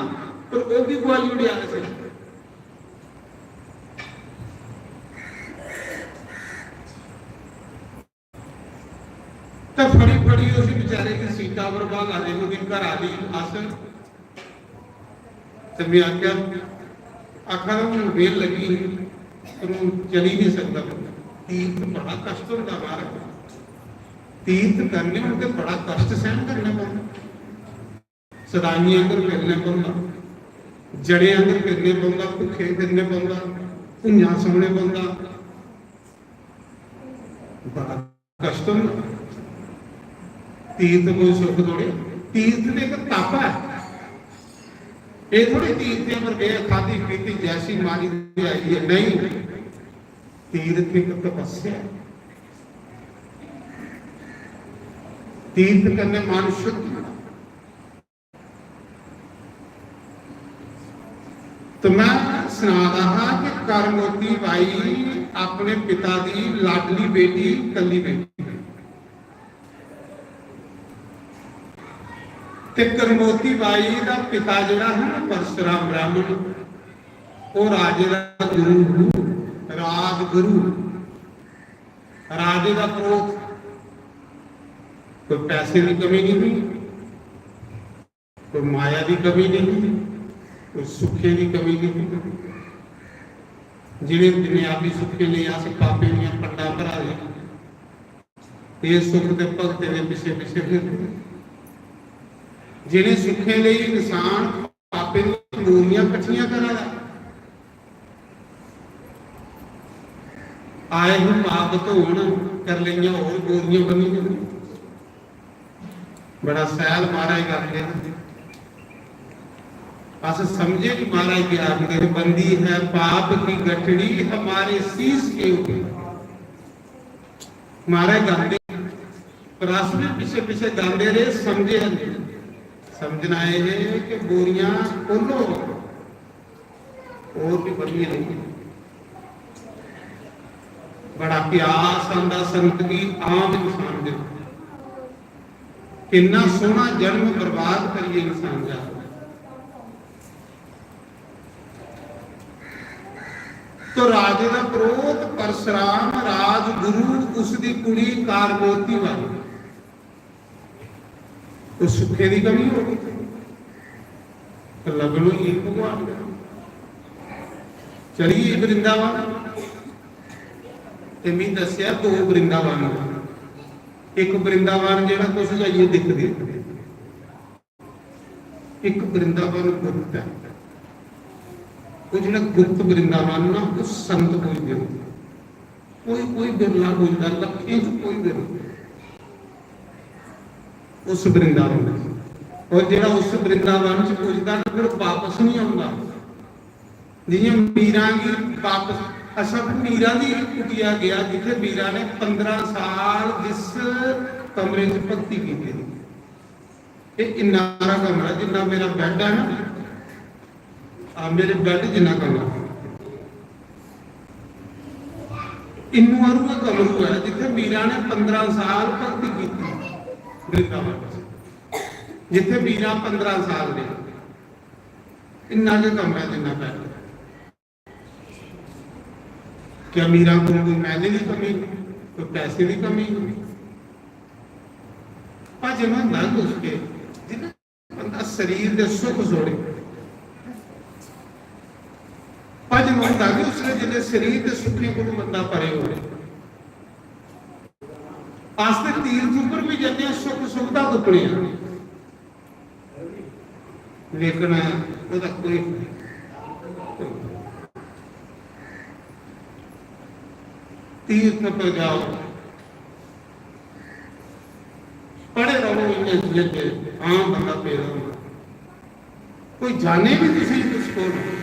पर ओह् बी गोआई ओड़ेआ असें। ते फड़ी फड़ी उसी बेचारे गी सीटा पर ब्हाला दे, ओह्दी घर आह्ली अस। ते मैं आखेआ, आखा दा, "हून बेल लग्गी ही, पर हून चली नहीं सकदा बंदा।" तीर्थ बड़ा कष्ट होंदा महाराज, तीर्थ करने होन ते बड़ा कष्ट सहन करना पौंदा। सदाइयें आंगर फिरने पौंदा, जड़ें आंगर फिरने पौंदा, भुक्खे फिरने पौंदा, भुंञां सौने पौंदा। बड़ा कष्ट होंदा। तीर्थ कोई सुख थोड़े, तीर्थ ते इक तप ऐ। एह् थोड़े तीर्थ पर गए, खाद्धी पीती, जैसी मारी ते आई है, नहीं। तीर्थ इक तपस्या ऐ। तीर्थ कन्नै मन शुद्ध होंदा। तो मैं सना दा हा कि करमोती बाई अपने पिता दी लाडली बेटी, कल्ली बेटी। ते करमोती बाई दा पिता जेह्ड़ा हा ना, परसराम ब्राह्मण, ओह् राजे दा गुरु हा, राजगुरु। राजे दा क्रोध, कोई पैसे दी कमी नहीं थी, कोई माया दी कमी नहीं थी, कोई सुखे दी कमी नहीं थी। जिन्हें दुनियावी सुखे लेई अस पापें दियां पंडां भरा दे, एह् सुख ते भगतें दे पिच्छे पिच्छे फिरदे। जिन्हें सुखें लेई इंसान पापें दियां बोरियां कट्ठियां करा दा, आए हूं पाप धोन, कर लेइयां होर बोरियां बनी दियां। बड़ा सैल महाराज करदे न। अस समझे कि महाराज गी आखदे न, "बंदी है पाप की गठड़ी हमारे शीश के ऊपर।" महाराज गांदे, पर अस भी पिछे पिछे गांदे रहे, समझे नहीं। समझना यह है कि बोरियां खोलो, और भी बढ़िया नहीं। बड़ा प्यास आंदा संत गी आम इंसान दे। किन्ना सोहना जन्म बर्बाद करिए इंसान जा। तो राजे दा प्रोत परसराम, राजगुरु, उसदी कुड़ी कारमोती वाली। तो सुखे दी कमी हो गई, तो लगन होई गेई भगवान दे। चली गेई वृंदावन। ते मी दस्सेआ दो वृंदावन न। इक वृंदावन जेह्ड़ा तुस जाइयै दिखदे, इक वृंदावन गुप्त ऐ। ओह् जेह्ड़ा गुप्त वृंदावन ना, ओह् संत पुजदे न। कोई, कोई बिरला पुजदा, लक्खें च कोई बिरला। उस वृंदावन च। और जेह्ड़ा उस वृंदावन च पुजदा ना, फिर वापस नहीं आंदा। जियां मीरा गी वापस, अच्छा, मीरा दी कुटिया गया, जिथे मीरा ने पंद्रह साल जिस कमरे च भक्ति की थी। ये इन्ना हारा कमरा, जिन्ना मेरा बेड है ना, आ, मेरे बेड जिन्ना कमरा, इन्नू हारू गै कमरू है, जिथे मीरा ने पंद्रह साल भक्ति की थी, वृंदावन च। जिथे मीरा पंद्रह साल रही, इन्ना गै कमरा जिन्ना बेड। क्या मीरा को कोई मैदे की कमी, कोई पैसे की कमी? भजन होंदा गै उसके, जिन्ना बंदा शरीर दे सुख छोड़े। भजन होंदा गै उसले, जिसले शरीर दे सुखें कोलों बंदा परे होवे। अस ते तीर्थ उप्पर भी जन्ने आं, सुख सुविधा तुप्पने आं, लेकिन ओह्दा कोई, तीर्थ पर जाओ, पड़े रहो इ'यां जि'यां कि आम बंदा पेदा होंदा। कोई जाने भी तुसें कुछ को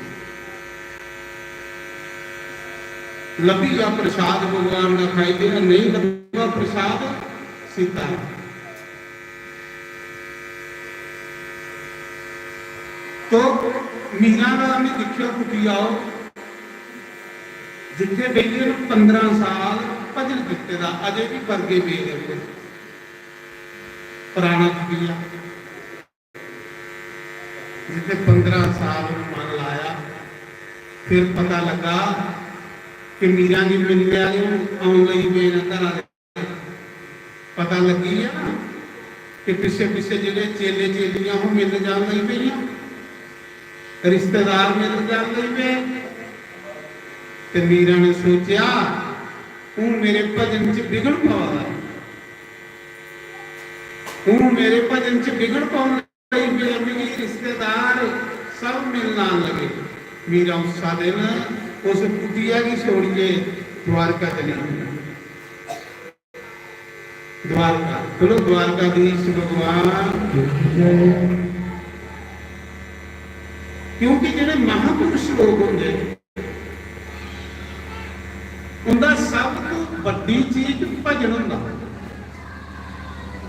लब्भी जा प्रसाद भगवान का खाई दे, नहीं लब्भा प्रसाद सीता। तो मीरा दा भी दिक्खेआ, कुटी आओ, जिथे बेहियै न पंद्रह साल भजन कीते दा, अजे भी वर्गे पेदे न। पराना कुटिया, जिथे पंद्रह साल मन लाया, फिर पता लगा कि मीरा गी मिलने आह्ले हून औन लगी पे न घरा दे। पता लग्गी गेआ ना कि पिच्छे पिच्छे जेह्ड़े चेले चेलियां ओह् मिलन जान लगी पेइयां, रिश्तेदार मिलन जान लगी पे। ते मीरा ने सोचेआ, "हून मेरे भजन च विघ्न पवा दा है, हून मेरे भजन च विघ्न पौन लगी पे, मिगी रिश्तेदार सब मिलन आन लगे।" मीरा उस्सा दिन उस कुटिया गी छोड़ियै द्वारका चली गई। द्वारका, बोलो द्वारकाधीश भगवान। क्योंकि जेह्ड़े महापुरुष लोग होंदे, उंदा सब तो बड्डी चीज भजन होंदा।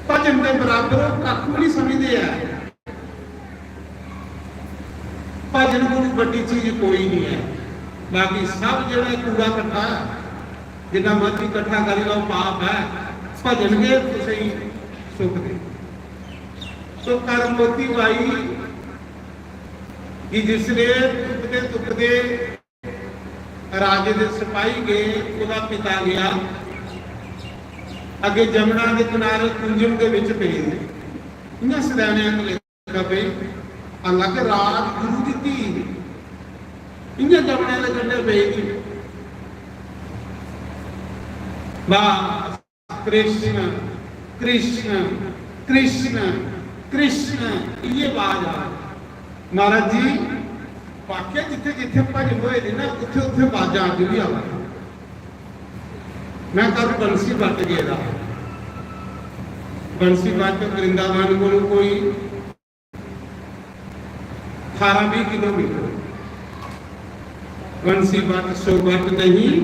भजन दे बराबर ओह् कक्ख भी नहीं समझदे ऐ। भजन कोलू बड्डी चीज कोई नहीं है। बाकी सब जेह्ड़ा कूड़ा कट्ठा है, जिन्ना मर्जी कट्ठा करी लो, पाप है। भजन गै तुसेंगी सुख दे। तो करमोती बाई गी जिसले तुपदे तुपदे राजे दे सपाही गए, ओह्दा पिता गया, अगे जमुना दे किनारे कुंजम दे विच पेई, इ'यां सदैने आंगर लेखा पेई, हालांकि राजगुरु दी धी ही, इ'यां जमुना दे कंढे पेई दी। वाह, कृष्ण, कृष्ण, कृष्ण, कृष्ण, इ'यै आवाज आ। महाराज जी, वाकई जित्थे जित्थे भजन होए दे ना, उत्थे उत्थे बाजां अज्ज भी आवा। मैं कल बंसी बट गेदा। बंसी बट वृंदावन कोलों कोई अठारह बीह किलोमीटर। बंसी बट सो बट नहीं,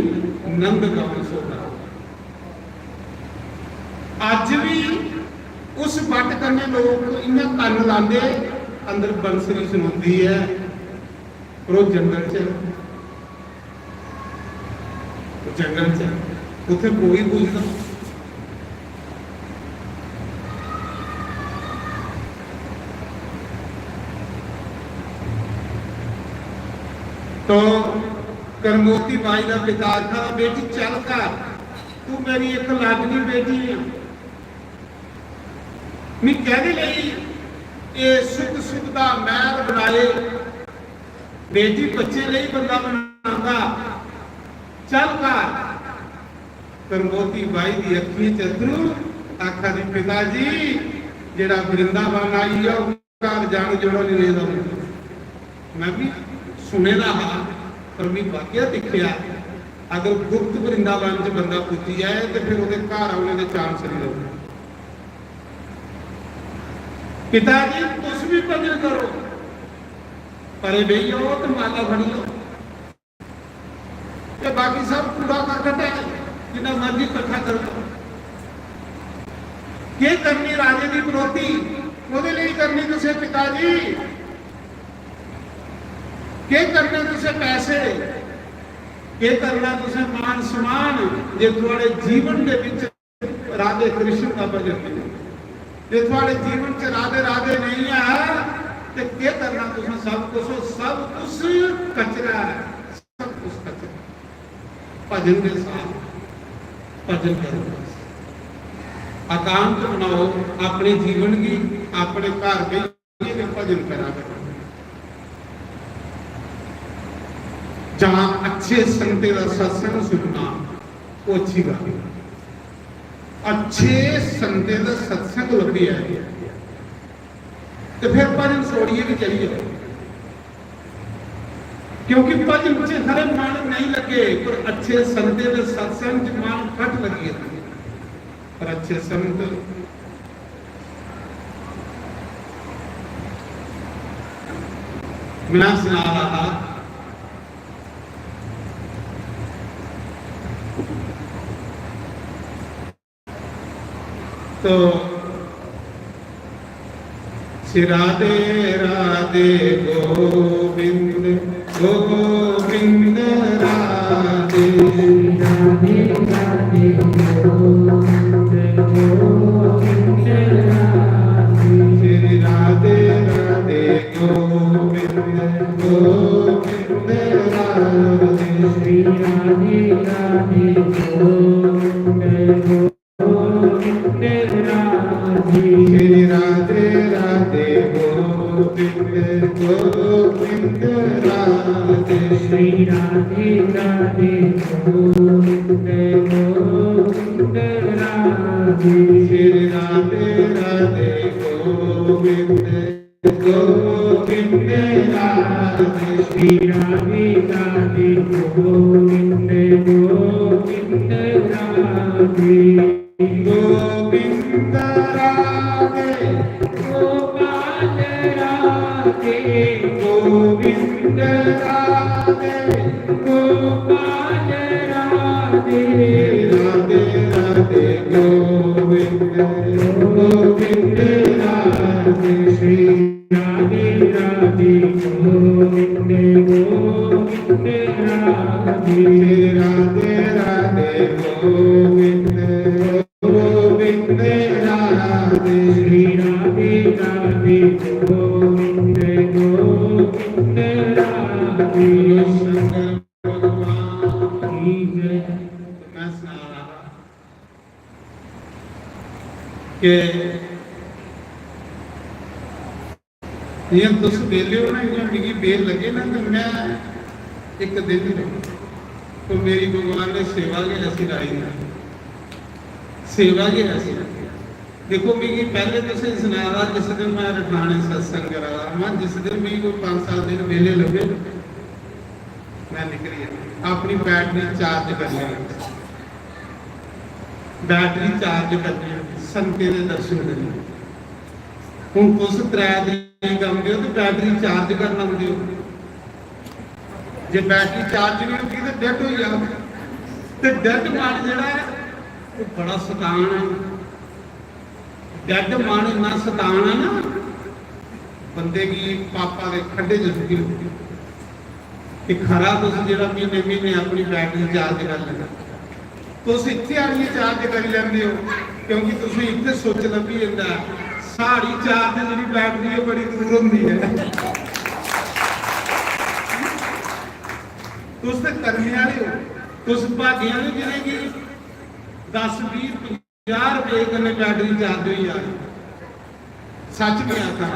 नंद गांव सो गांव। अज्ज भी उस बट कन्नै लोक इ'यां कन्न लांदे, अंदर बंसरी सनोंदी ऐ, पर ओह् जंगल च, जंगल च उत्थै कोई पुजदा। तो करमोती बाई दा पिता आखा, "बेटी चल कर, तू मेरी इक लाडली बेटी है।" मी कहदे लेई एह सुख सुख दा महल बनाए, बेटी बच्चे लेई बंदा बना आंदा, "चल घर।" करमोती बाई दी अक्खियें च अत्थरू, आखा दी, "पिता जी, जेड़ा वृंदावन आई गया, ओह घर जाने जोड़ा नहीं रेहदा।" मैं भी सुने दा हा, पर मैं वाकया दिक्खेआ, अगर गुप्त वृंदावन च बंदा पुज्जी जाए ते फिर ओहदे घर औने दे chance नहीं रौहदे। "पिता जी, तुस भी भजन करो, परे बेही जाओ ते माला फड़ी लो, ते बाकी सब कूड़ा करकट है, जिन्ना मर्जी इकट्ठा कर लो। केह् करनी राजे दी बरौती, ओह्दे लेई करनी तुसें पिता जी, केह् करने तुसें पैसे, केह् करना तुसें मान सम्मान, जे थुआढ़े जीवन दे विच राधे कृष्ण दा भजन नहीं, जे थुआढ़े जीवन च राधे राधे नहीं है, ते केह् करना तुसें? सब कुछ, सब कुछ कचरा है, सब कुछ कचरा।" भजन के साथ भजन करो, एकांत बनाओ अपने जीवन की, अपने घर बेहियै भजन करा करो। जहाँ अच्छे संतें दा सत्संग सुनना, वो अच्छी गल्ल है। अच्छे संतें दा सत्संग लब्भी जाए ते फिर भजन छोड़ियै भी चली जाओ, क्योंकि भजन च खरे मन नहीं लगे, पर अच्छे संतें दे सत्संग च मन फट लगी जाता। पर अच्छे संत, मैं सुना रहा था, तो श्री राधे राधे गोविंद, गोविंद राधे। राधे राधे गोविंद, गोविंद राधे। श्री राधे राधे गोविंद, गोविंद राधे। श्री राधे राधे गोविंद, गोविंद राधे। श्री राधे राधे गोविंद, गोविंद राधे। श्री राधे राधे गोविंद, गोविंद राधे। श्री राधे राधे गोविंद, गोविंद राधे। श्री राधे राधे गोविंद, गोविंद राधे। गोविंद राधे, गोपाल राधे। गोविंद राधे, गोपाल राधे। राधे राधे गोविंद, गोविंद राधे। श्री राधे राधे गोविंद, गोविंद राधे। राधे राधे गोविंद, गोविंद राधे। श्री राधे राधे गोविंद, गोविंद राधे। शंकर भगवान की जय। मैं सुना रहा कि जियां तुस बेल्ले हो ना, इयां मिगी बेल लगे ना, ते मैं इक दिन, तो मेरी भगवान ने सेवा गै ऐसी लाई ना, सेवा गै ऐसी। देखो, मिगी पैह्ले तुसें सनाया, जिस दिन मैं रठाने सत्संग करा दा, मैं जिस दिन मिगी कोई पंज सत्त दिन बेल्ले लब्भे, मैं निकली जाना, अपनी बैटरी चार्ज करनी, बैटरी चार्ज करनी, संगतें दे दर्शन करने। हुन तुस त्रै दिन औंदे हो ते बैटरी चार्ज करन औंदे हो। जे बैटरी चार्ज नहीं होगी तो डेड होई जाओ। ते डेड मन जेह्ड़ा ऐ, ओह् बड़ा शतान ऐ। डेड मन इन्ना शतान ऐ ना, बंदे गी पापा दे खड्डे च सुट्टी ओड़दी। ते खरा तुस जेह्ड़ा म्हीने म्हीने अपनी बैटरी चार्ज कर लैंदे, तुस इत्थै आनियै चार्ज करी लैंदे हो, क्योंकि तुसें इत्थै सुच्च लब्भी जंदा ऐ। साढ़ी चार्ज जेह्ड़ी बैटरी ऐ, बड़ी दूर होंदी ऐ। तुस ते करने आह्ले हो, तुस भागे आह्ले जि'नेंगी दस, बीह्, पंजाह रपेऽ कन्नै बैटरी चार्ज होई जा। सच में आखा,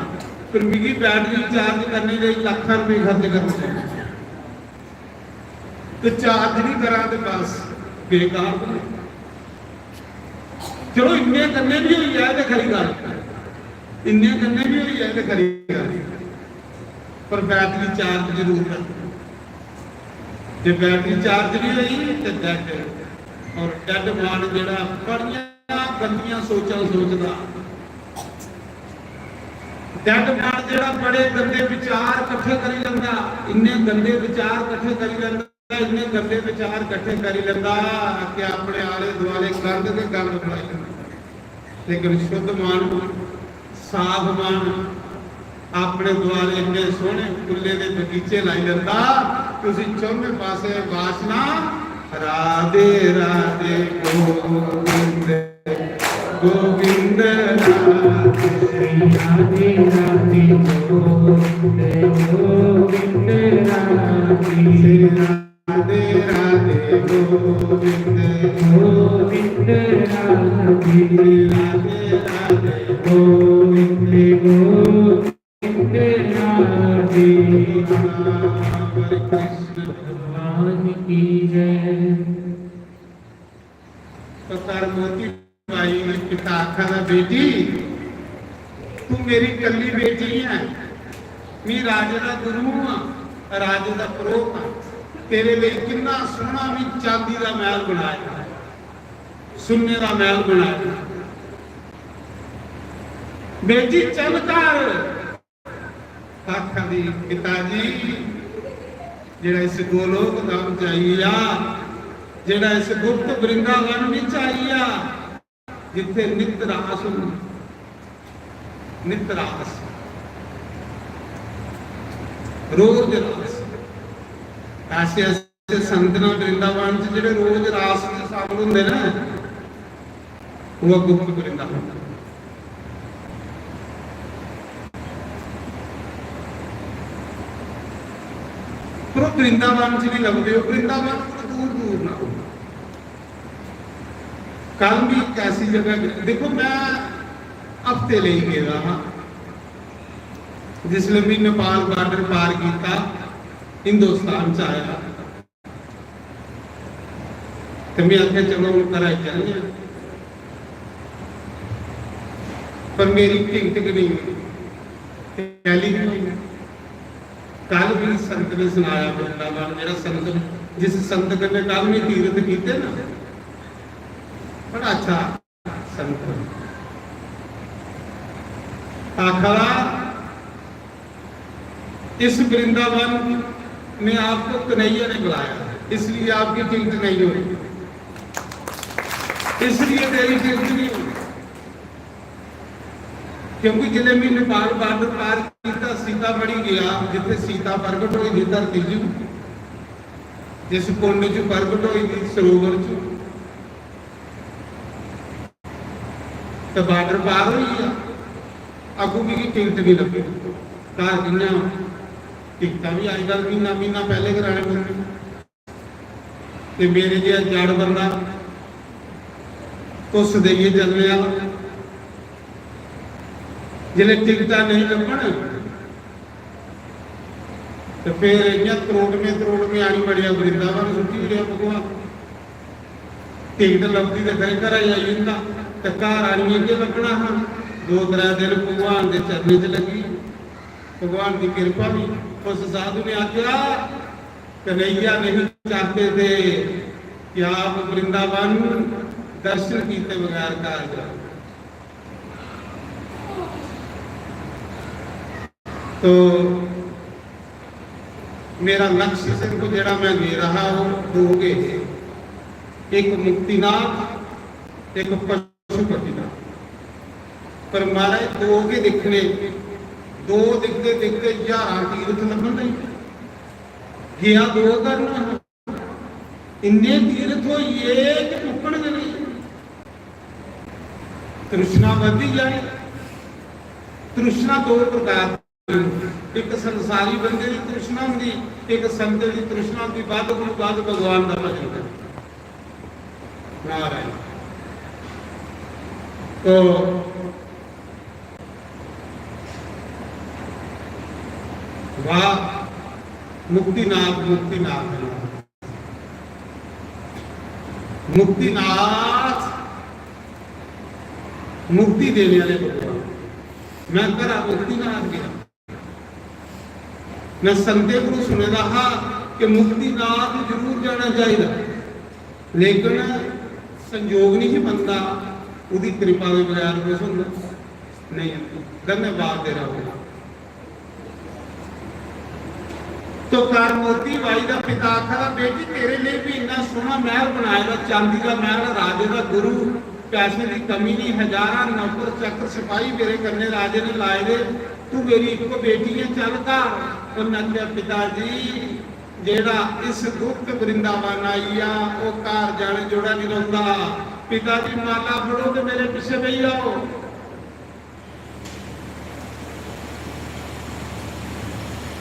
पर मिगी बैटरी चार्ज करने लेई लक्खां रपेऽ खर्च करने चाहिदे। ते चार्ज नहीं करा ते बस बेकार बने। चलो, इन्ने कन्नै भी होई जाए ते खरी गल्ल, इन्ने कन्नै भी होई जाए ते खरी गल्ल, पर बैटरी चार्ज जरूर रखो। जे बैटरी चार्ज नहीं होई ते डेड, और डेड मार्ड जेह्ड़ा बड़ियां गंदियां सोचां सोचदा, डेड मार्ड जेह्ड़ा बड़े गंदे विचार इकट्ठे करी लैंदा, इन्ने गंदे विचार इकट्ठे करी लैंदा, इन्ने गंदे विचार इकट्ठे करी लैंदा कि अपने आले दुआले गंद ते गंद बनाई लैंदा। लेकिन शुद्ध मन, साफ मन, अपने दुआले इन्ने सोहने फुल्ले दे बगीचे लाई लैंदा, तुसी चौने पासे वासना। राधे राधे गोविंद, गोविंद राधे। राधे राधे गोविंद, गोविंद राधे। राधे राधे गोविंद, गोविंद राधे। राधे राधे गोविंद, गोविंद राधे। कृष्ण भगवान की जय। तो कर मोती भाई ने पिता आखा दा, "बेटी, तू मेरी कल्ली बेटी है, मी राजे दा गुरु हां, राजे दा परोह्त हां, तेरे लेई किन्ना सोहना मी चांदी दा मैहल बनाया, सुन्ने दा मैहल बनाया। बेटी, चल घर।" आखा दी, "पिता जी, जेड़ा इस गोलोक धाम च आई आ, जेड़ा इस गुप्त वृंदावन विच आई आ, जिथे नित रास हुंदा, नित रास, रोज रास, ऐसे ऐसे संत ना वृंदावन च जेड़े रोज रास च शामिल हुंदे ना, वो गुप्त वृंदावन।" पर वो वृंदावन च नहीं लभदे, वो वृंदावन कोला दूर दूर ना। कल भी एक ऐसी जगह गे-, देखो, मैं हफ्ते लेई गेदा हा, जिसले मैं नेपाल बॉर्डर पार किया, हिंदुस्तान च आया, ते मैं आखेआ, "चलो, हुण घरा चलने आं।" पर मेरी टिकट गै नहीं, टैली भी नहीं। कल भी संत ने सुनाया, वृंदावन, मेरा संत, जिस संत कन्नै कल मैं तीरथ कीते ना, बड़ा अच्छा संत। आखा, "इस वृंदावन में आपको कन्हैया ने बुलाया, इसलिए आपकी टिकट नहीं हुई, इसलिए तेरी टिकट नहीं हुई।" क्योंकि जिसले मैं नेपाल बॉर्डर पार किया, सीतामढ़ी गया, जिथे सीता प्रगट हुई थी धरती च, जिस कुंड च प्रगट हुई थी, सरोवर च, ते बॉर्डर पार होई गया, अग्गों मिगी टिकट नहीं लब्भी। घर कि'यां, टिकटां भी अजकल महीना महीना पैह्ले कराने पौंदी। ते मेरे जेहा जड़ बंदा तुस देइयै चलने आह्ला, जिसलै टिकटां नेईं लब्भन, ते फिर इ'यां त्रोड़में त्रोड़में आनी बड़ेआ वृंदावन सुट्टी ओड़ेआ भगवान। टिकट लभदी ते फिर घरा गी आई जंदा, ते घर आनियै केह् लब्भना हा? दो त्रै दिन भगवान दे चरणें च लग्गी। भगवान दी किरपा ही। उस साधु ने आखेआ, "कन्हैया नहीं चाहते थे कि आप वृंदावन दर्शन किए बगैर घर जाओ।" तो मेरा लक्ष्य सिर्फ जेड़ा मैं गे रहा, वो दो गै हे, एक मुक्तिनाथ, एक पशुपतिनाथ। पर महाराज, दो गै दिक्खने, दो दिखदे दिखदे ज्हारां तीर्थ लब्भन लगी पे। गया दो करना हा, इन्ने तीर्थ होइए ते मुक्कन गै नहीं। तृष्णा बधदी जानी। तृष्णा दो प्रकार दी, एक संसारी बंदे दी तृष्णा होंदी, एक संत दी तृष्णा होंदी, बद्ध कोला बद्ध भगवान दा भजन करना। नारायण। तो वाह, मुक्तिनाथ, मुक्तिनाथ। मुक्तिनाथ, मुक्ति देने वाले भगवान। मैं घरा मुक्तिनाथ गया, मैं संतें कोलों सुने दा हा कि मुक्तिनाथ जरूर जाना चाहिए, लेकिन संजोग नहीं बनता, उसकी कृपा के बगैर कुछ होंदा नहीं। धन्यवाद तेरा। तो करमोती बाई का पिता आखा, बेटी, तेरे लिए भी इन्ना सोहना महल बनाए दा, चांदी का महल, राजे का गुरु, पैसे की कमी नहीं, हजारां नौकर चाकर सिपाही मेरे कन्ने राजे ने लाए दे, तू मेरी इको बेटी है, चल घर। उन्हें आख्या, पिता जी, जेड़ा इस गुप्त वृंदावन आई आ, वो घर जाने जोड़ा नहीं रौंदा। पिता जी, माला फड़ो ते मेरे पीछे बेही जाओ।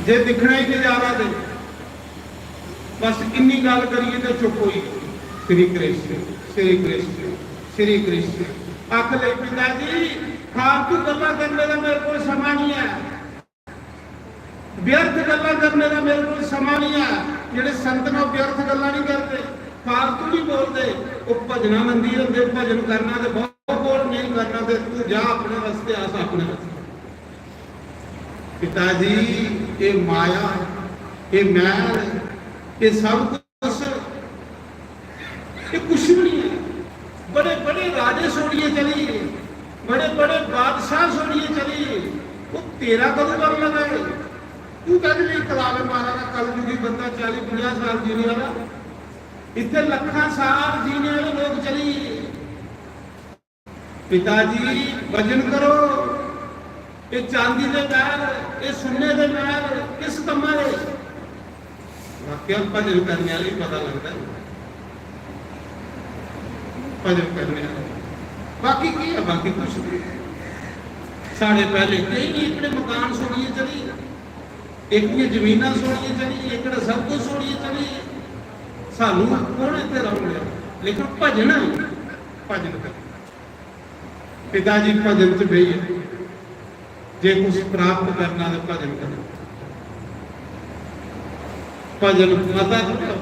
जे दिखना ही नजारा दे, बस इन्नी गल करिए तो चुप होई। श्री कृष्ण, श्री कृष्ण, श्री कृष्ण। आख ले, पिता जी, फालतू गल्लां करने का मेरे को समा नहीं है, व्यर्थ गल्लां करने का मेरे को समा नहीं है। जेड़े संत ने व्यर्थ गल्लां नहीं करते, फालतू नहीं बोलते, वो भजना नंदी होंदे। भजन करना ते बहुत बोल, नहीं करना ते तू जा अपने रस्ते, अस अपने रस्ते। पिता जी, ये माया, ये मैल, ये सब कुछ, ये कुछ भी नहीं है। बड़े बड़े राजे छोड़िए चली गए, बड़े बड़े बादशाह छोड़िए चली गए। वो तेरा कदों बन लगा है? तू कद नहीं कलावे मारा ना, कलयुगी बंदा चाली पचास साल जीने वाला, इतने लखा साल जीने वाले लोग चली गए। पिता जी, भजन करो। ये चांदी दे महल, ये सुन्ने दे महल किस कम्मा दे? वाकया भजन करने वाले ही पता लगता है, भजन करने वाले। बाकी की है? बाकी कुछ नहीं। साढ़े पहले कई नहीं, इकड़े मकान छोड़िए चली, इकड़ियां जमीनां छोड़िए चली, इकड़ा सब कुछ छोड़िए चली। सानू कौन इतने रौन लिया? लेकिन भजन, भजन कर। पिता जी भजन च बेहियै जे कुछ प्राप्त करना तो भजन करो। भजन मता करो।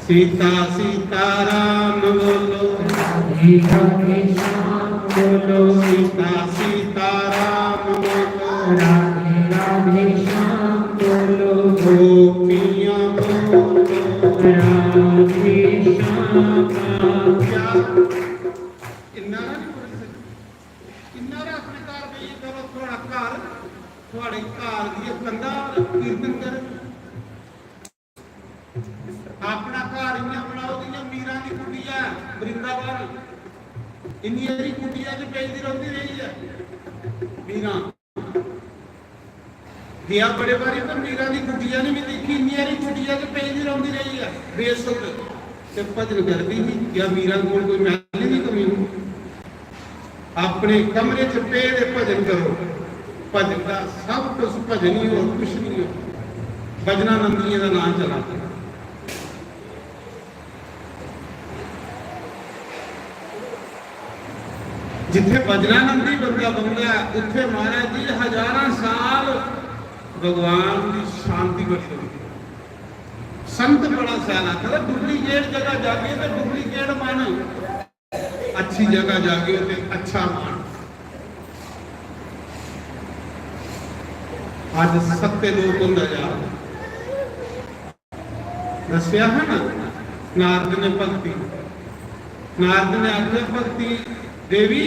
सीता सीता राम बोलो, राधे राधे श्याम बोलो। सीता सीता राम बोलो, राधे राधे श्याम बोलो। गोपियां बोलो, राधे श्याम। क्या इन्ना ना नहीं पढ़ सकते? इन्ना ना अपने घर बेहियै करो, थुआड़ा घर, थुआड़े घर दी कंधा कीर्तन कर। अपना घर इयां बनाओ जियां मीरा दी कुटिया वृंदावन, इन्नी हारी कुटिया च पेई दी रौंदी रेही ऐ मीरा। गया बड़े बारी, पर मीरा दी कुटिया नहीं मैं देखी, इन्नी हारी कुटिया च पेई दी रौंदी रेही ऐ बेसुध। ते भजन करदी ही, या मीरा कोल कोई मैली दी कमी? अपने कमरे च पेदे भजन करो। भजन का सब कुछ भजन ही, और कुछ नहीं हो। भजनानंदियों का नाम चला। जिथे भजनानंदी बंदा बंदा है, उथे महाराज जी हजारां साल भगवान की शांति बनी रही। संत बड़ा सियाना, कहता, डुप्लीकेट जगह जागे तो डुप्लीकेट मन, अच्छी जगह जागे तो अच्छा मन। आज सत्य लोक होंदा जा, दस्या है ना, नारद ने भक्ति, नारद ने आखिया, भक्ति देवी,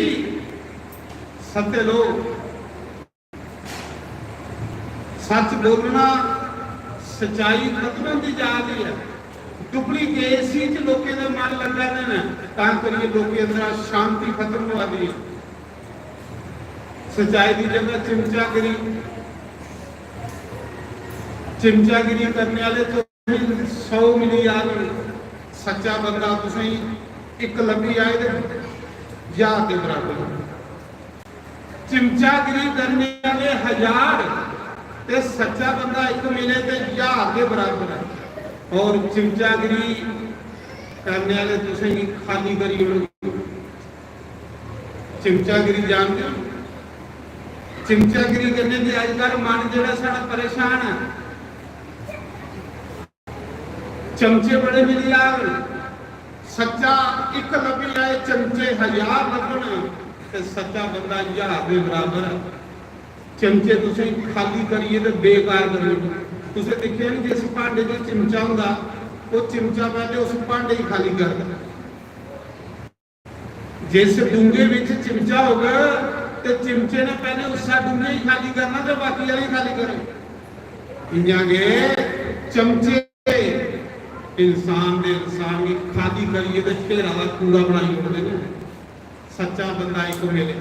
सत्य लोक, सच बोलना, सच्चाई खत्म होंदी जा रही है। डुप्लीकेसी च लोकें दे मन लग्गा दे न, तां करियै लोकें अंदर शांति खत्म होआ दी है। सच्चाई दी जगह चिमचागिरी, चिमचागिरी करने वाले तो सौ मिली जान। सच्चा बंदा तुसें एक लब्भी आए ते ज्हार दे बराबर। चिमचागिरी करने वाले हजार ते सच्चा बंदा एक मिले ते ज्हार के बराबर है। और चिमचागिरी करने वाले तुसें गी खाली करी ओड़ो। चिमचागिरी जानते हो? चिमचागिरी करने की आजकल मन जेड़ा साढ़ा परेशान है। चमचे बड़े मिली जान, सच्चा इक लब्भी जाए, चमचे हजार लब्भन, ते सच्चा बंदा ज्हार दे बराबर ऐ। चमचे तुसें खाली करियै ते बेकार करी ओड़ो। तुसें दिक्खेआ नी, जिस भांडे च चिमचा होंदा, ओह् चिमचा पैह्ले उस भांडे गी खाली करदा। जिस डूंगे विच चिमचा होग, ते चिमचे ने पैह्ले उस्सा डूंगे गी खाली करना, ते बाकी आह्ले गी खाली करना। इ'यां गै चमचे इंसान दे इंसान गी खाली करियै ते ढेरा दा कूड़ा बनाई ओड़दे न। सच्चा बंदा इक मिले,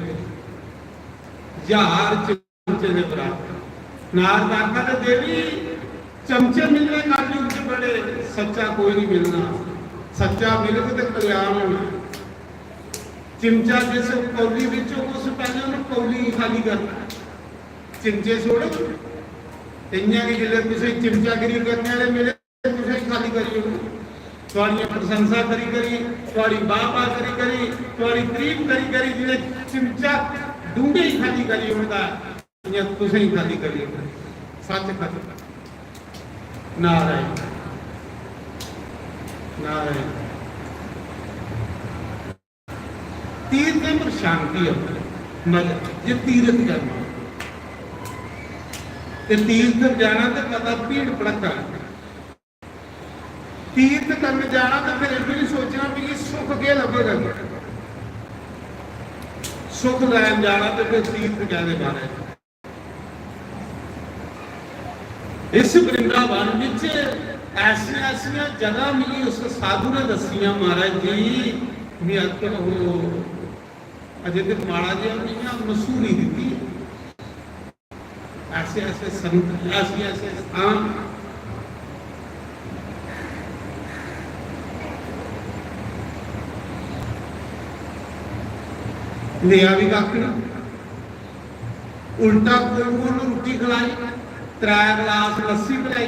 ज्हार चमचे दे बराबर। नारद आखा ते देवी, चमचे मिलने कलयुग च बड़े, सच्चा कोई नहीं मिलना। सच्चा मिलग ते कल्याण होना। चिमचा जिस कौली विच होग, उस पैह्ले उन्हें कौली गी खाली करना। चिमचे छोड़ो, ते इ'यां गै जिसलै तुसें चिमचागिरी करने आह्ले मिले, तुसें खाली करी ओड़ना। थुआड़ियां प्रशंसा करी करी, थुआड़ी वाह वाह करी करी, थुआड़ी तारीफ करी करी, जि'नें चिमचा डूंगे ही खाली करी ओड़दा, इ'यां तुसें ही खाली करी ओड़ना। सच खत्म। नारायण, नारायण। तीर्थ पर शांति है, मजा, जे तीर्थ करना। ते तीर्थ जाना ते पता भीड़ भड़का। तीर्थ करन जाना ते फिर एह् बी सोचना भी सुख केह् लब्भेगा। सुख लैन जाना ते फिर तीर्थ कैह्दे बारे। इस वृंदावन विच ऐसियां ऐसियां जगह मिगी उस साधु ने दस्सियां, महाराज जी, मी आखो, अजे ते माड़ा जेहा मी इ'यां मसूरी दित्ती। ऐसे ऐसे संत, ऐसे ऐसे स्थान। लेआ भी कक्ख निं। उल्टा कोलू ओनू रुट्टी खलाई, त्रै गलास लस्सी पलाई,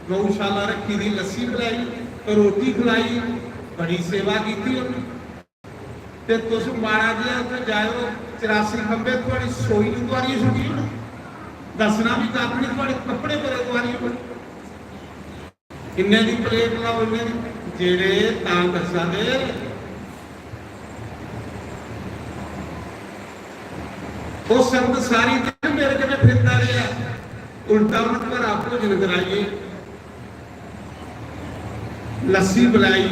गौशाला रक्खी दी, लस्सी पलाई, रोटी खलाई, बड़ी सेवा कीती उन्नै। ते तुस माड़ा जेहा उत्थै जाओ, चरासी खंभे थुआड़ी सोई नू तुआरियै छुट्टी होना, दस्सना बी कक्ख निं, थुआड़े कपड़े बड़े तुआरियै होने। इन्ने दी प्लेट लाओ, इन्ने दी। जेड़े तां दस्सा दे, ओह् संगत सारी दिन मेरे कन्नै फिरदा रेहा, उल्टा उ'नें घरा भोजन कराइयै लस्सी पलाई,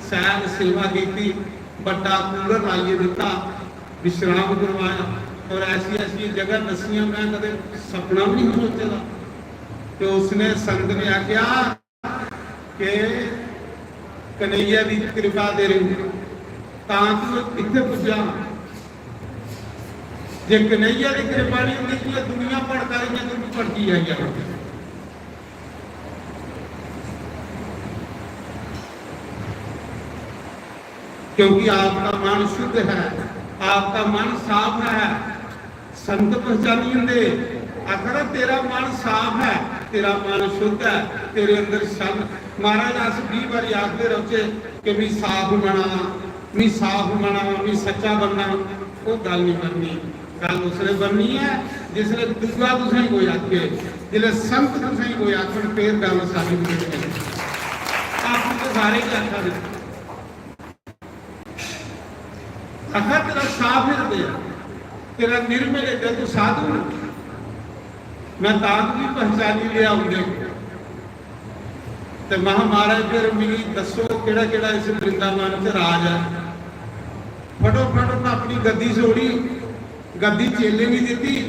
सैर सेवा कीती, बड्डा कूलर लाइयै दित्ता, विश्राम करवाया। और ऐसी ऐसी जगह दस्सियां, मैं कदें सपना भी नहीं सोचे दा। ते उसने, संत ने आख्या कि कन्हैया दी कृपा दे तां तू इत्थे पुज्जा। जे कन्हैया दी कृपा नहीं होंदी, ते दुनिया भड़का रही है, तू भड़की आई जाना। क्योंकि आपका मन शुद्ध है, आपका मन साफ है। संत पहचानी होंदे, आखदा, "तेरा मन साफ है, तेरा मन शुद्ध है, तेरे अंदर छल।" महाराज, अस बीह बारी आखदे रौहचे कि "मी साफ बना, मी साफ बना, मी सच्चा बनना", ओह् गल्ल नहीं बननी। गल्ल उसलै बननी ऐ जिसलै दूआ तुसेंगी कोई आखे, जिसलै संत तुसेंगी कोई आखन, फिर गल्ल सारी बननी। आपूं ते सारे गै आखा दे। आखा, "तेरा साफ हिरदे, तेरा निर्मल हिरदे, तू साधु है।" मैं तां तुगी पहचानी लिया उंदे। ते महा, "महाराज, फिर मिगी दस्सो, केड़ा केड़ा इस वृंदावन च राज है?" फटोफट उन्हें अपनी गद्दी छोड़ी, गद्दी चेले गी दित्ती,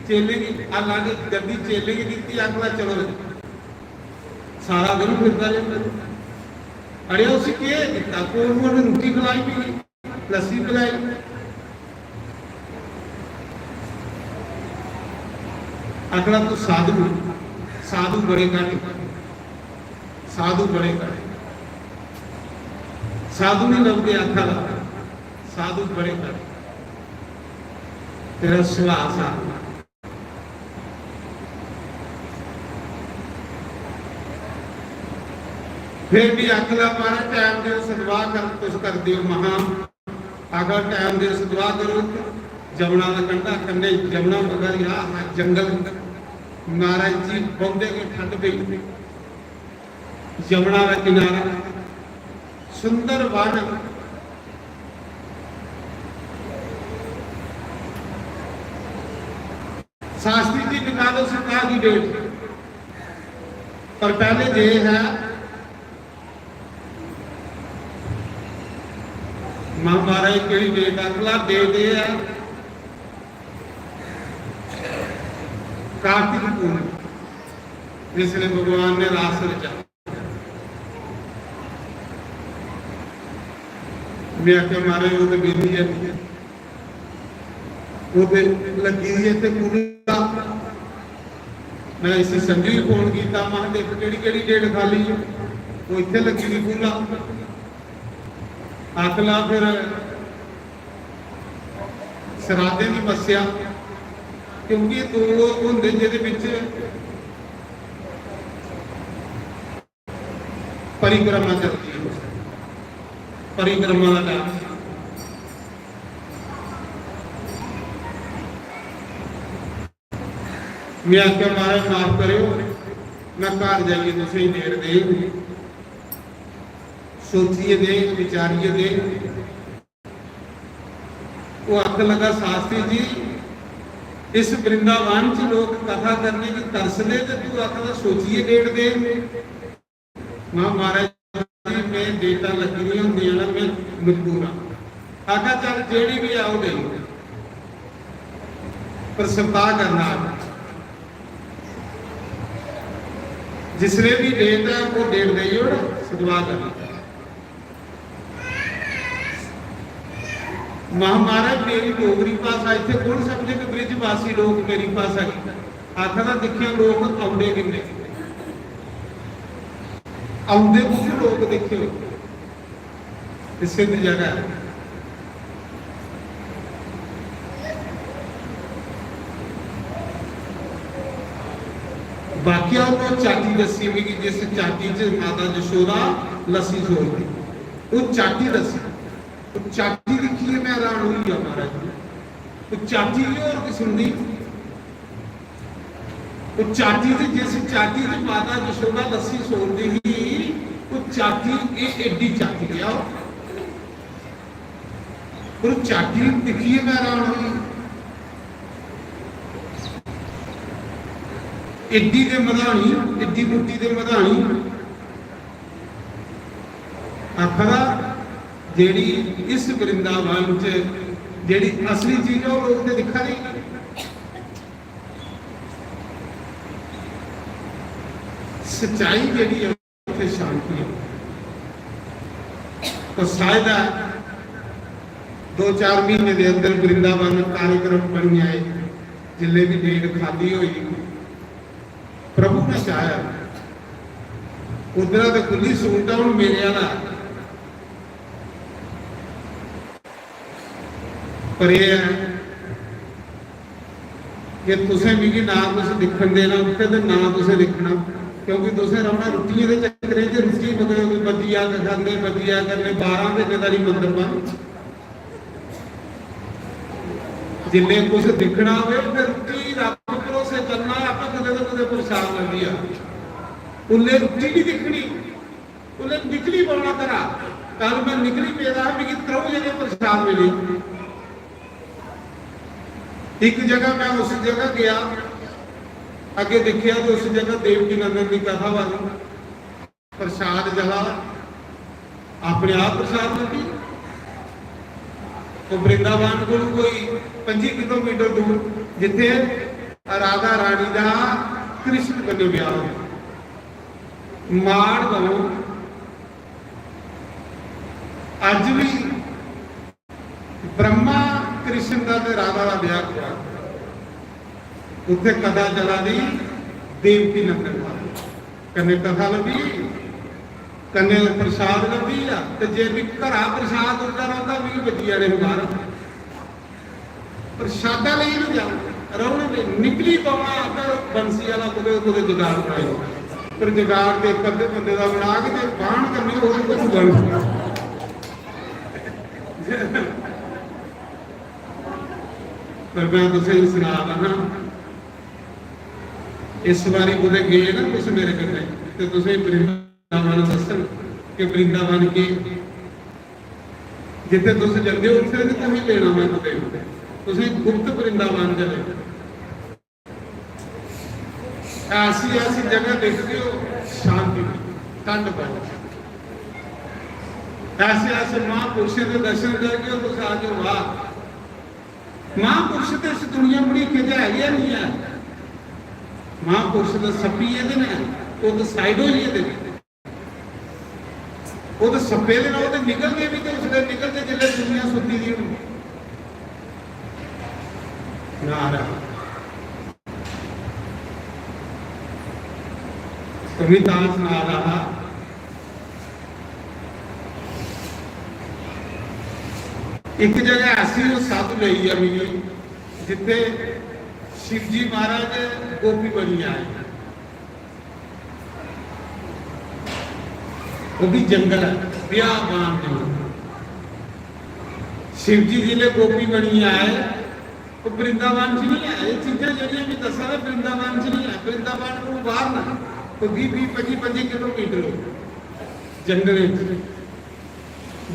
चेले गी, हालांकि गद्दी चेले गी दित्ती, आखदा, "चलो।" सारा दिन फिरदा रेहा। अड़े, उसी केह् दित्ता? कोल कोल रुट्टी खलाई पी, लस्सी पलाई। आखना, "तू साधु, साधु बड़े घट, साधु बड़े घट, साधु नहीं लभदे।" आखा दा, "साधु बड़े घट, तेरा सुभाऽ साधु।" फिर भी आखदा, "महाराज, टाइम देओ, सदवाह कर, तुस करदे ओ महा।" अगर टाइम देओ, सदवाह करो। जमुना दा कंढा, कन्नै जमुना बगा दी, आह, आह, जंगल। महाराज जी बौंह्दे गै ठंड पेई। यमुना का किनारा, सुंदर वन। शास्त्री जी निकालो सप्ताह की डेट, पर पहले जे है मां महाराज केड़ी डेट, अगला डेट ये है कार्तिक पूर्णिमा, जिसने भगवान ने रास रचा। मैं आख्या, "महाराज, वो तो बेली है, वो तो लगी दी है ते पूरा।" मैं इसी संजू ही फोन किया, मैं, "देख, केड़ी केड़ी डेट खाली है, वो इतने लगी दी पूरा।" आखला फिर सराधे की मस्या, क्योंकि दो होंदे जेह्दे बिच परिक्रमा चलदी है, परिक्रमा का टाइम। मैं आख्या, "महाराज, माफ करेओ, मैं घर जाइए तुसें डेट देंग, सोचिए देंग, विचारिए देंग।" वो आखन लगा, "शास्त्री जी, इस वृंदावन च लोग कथा करने की तरसदे ते तू आखदा सोचिए डेट देंग।" मैं, "महाराज जी, मैं डेटां लग्गी दियां होंदियां ना, मैं मजबूर हां।" आखा, "चल, जेह्ड़ी भी आओ, देई, पर सप्ताह करना, जिसने भी डेट है, वो डेट देई ओड़, सप्ताह करना।" महा, "महाराज, मेरी डोगरी भाशा इत्थे कौन समझे कि ब्रिजवासी लोग मेरी भाशा की?" आखा दा, "दिक्खेआ, लोग औंदे किन्ने, औंदे कुछ लोग दिक्खेओ, ते सिद्ध जगह है।" वाकया उन्होंने चाटी दस्सी मिगी, जिस चाटी च माता जशोदा लस्सी छोड़दी, वो चाटी दस्सी। तो चाटी दिक्खियै मैं हैरान होई गेआ महाराज जी। तो चाटी भी होर किस्म दी। तो चाटी च, जिस चाटी च माता जशोदा लस्सी छोड़दी ही, वो चाटी, ये एड्डी चाटी आ। और चाटी दिक्खियै मैं हैरान होई। एड्डी ते मधानी, एड्डी मुट्टी ते मधानी। आखदा जेड़ी इस वृंदावन च जेड़ी असली चीज है, ओह् लोक ते दिक्खा दे ही नहीं। सच्चाई जेड़ी है, उत्थे शांति है। तो शायद है दो चार महीने दे अंदर वृंदावन कार्यक्रम बनी आए, जिले भी डेट खाली हुई, प्रभु ने चाहया। उधरा ते खुली सूट है, हुण मेरे आला। पर एह् ऐ कि तुसें मिगी ना कुछ दिक्खन देना उत्थै ते ना तुसें दिक्खना, क्योंकि तुसें रौह्ना रुट्टियें दे चक्करें च। रुट्टी मतलब बज्जी जा करने, बज्जी जा करने, बारां म्हीने दा निं मंदर बंद। जिल्लै कुछ दिक्खना होवे, फिर रुट्टी रब्ब भरोसे चलना, आपे कुतै ना कुतै परेशान लब्भी जाना। उल्लै रुट्टी निं दिक्खनी, उल्लै निकली पौना घरा। कल मैं निकली पेदा हा, मिगी त्र'ऊं जगह परेशान मिली। इक जगह मैं उस जगह गया, अग्गे दिक्खेआ ते उस जगह देवकी नंदन दी कथा होआ दी। प्रसाद जला, अपने आप प्रसाद लब्भी। तो वृंदावन कोल कोई पंजी किलोमीटर दूर, जिथे राधा रानी दा कृष्ण कन्नै ब्याह होया। माड़ गांव अज भी ब्रह्मा कृष्ण दा ते राधा दा ब्याह होआ, उत्थे कथा चला दी देवकी नंदन दा। कन्नै कथा लब्भी, कन्नै प्रसाद लब्भी गेआ। ते जे मी घरा प्रसाद उल्टा रौंह्दा, मिगी बज्जी जाने हे बाह्र। प्रसादा लेई निं जाओ, रौह्ने दे, निकली पवां, अगर बंसी आह्ला कुतै, कुतै जगाड़ बनाई। पर जगाड़ ते इक अद्धे बंदे दा बनाग ते बाण कन्नै ओह्दे कोल बन। पर मैं तुसेंगी सना दा हां, इस बारी कुतै गे ना तुस मेरे कन्नै, ते तुसेंगी वृंदावन दस्सन कि वृंदावन के, जित्थे तुस जंदे हो, उत्थे ते तुसें लेना मत दे, तुसें गुप्त वृंदावन च लेना। ऐसी ऐसी जगह देखदे हो, शांति, ठंड बहुत। ऐसे ऐसे महापुरुषों के दर्शन करके तुस आखदे हो, "वाह।" महापुरुष ते इस दुनिया पर इक जगह है गै नहीं है। महापुरुष तो सप्पी गेदे ने, ओह् तो साइड होई गेदे ने। ओह् तो सप्पे दे ने, ओह् ते निकलदे बी ते उसलै निकलदे जिसलै दुनिया सुत्ती दी होंदी। नारायण। तो मैं तां सना रहा हा, एक जगह ऐसी ओह् साधु लेई गेआ मिगी, जित्थे शिवजी महाराज गोपी बनियै आए। ओह् भी जंगल ऐ, बियाबान जंगल। शिवजी जिसलै गोपी बनियै आए, ओह् वृंदावन च नहीं है। ये चीजां जेह्ड़ियां मैं दस्सा दा, वृंदावन च नहीं है। वृंदावन कोला बाहर ना, कोई बीह, बीह, पच्ची, पच्ची किलोमीटर हो जंगलें च।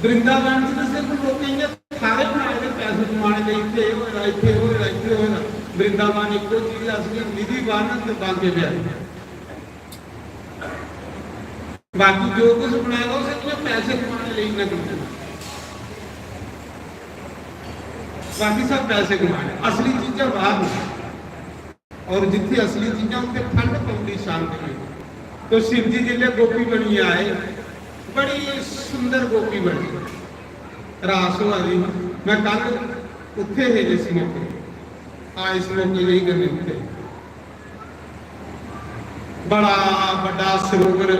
वृंदावन च तो सिर्फ लोकें इ'यां थाहरे बनाए दे पैसे कमाने दे, इत्थे एह् होए दा, इत्थे एह् होए दा, इत्थे होए दा। वृंदावन इक्को चीज ऐ, असली निधि वन ते बांके बिहारी। बाकी जो कुछ बनाए दा, उसे इ'यां पैसे कमाने लेई इन्ना कीते दा। बाकी सब पैसे कमाने, असली चीजां बाहर ने। और जित्थे असली चीजां, उत्थे ठंड पौंदी, शांति मिलदी। तो शिव जी जिसलै गोपी बनियै आए, बड़ी सुंदर गोपी बनी, रास होआ दी। मैं कल उत्थे हे जिस मौके, आ इस मौके यही करने उत्थे। बड़ा बड़ा सरोवर,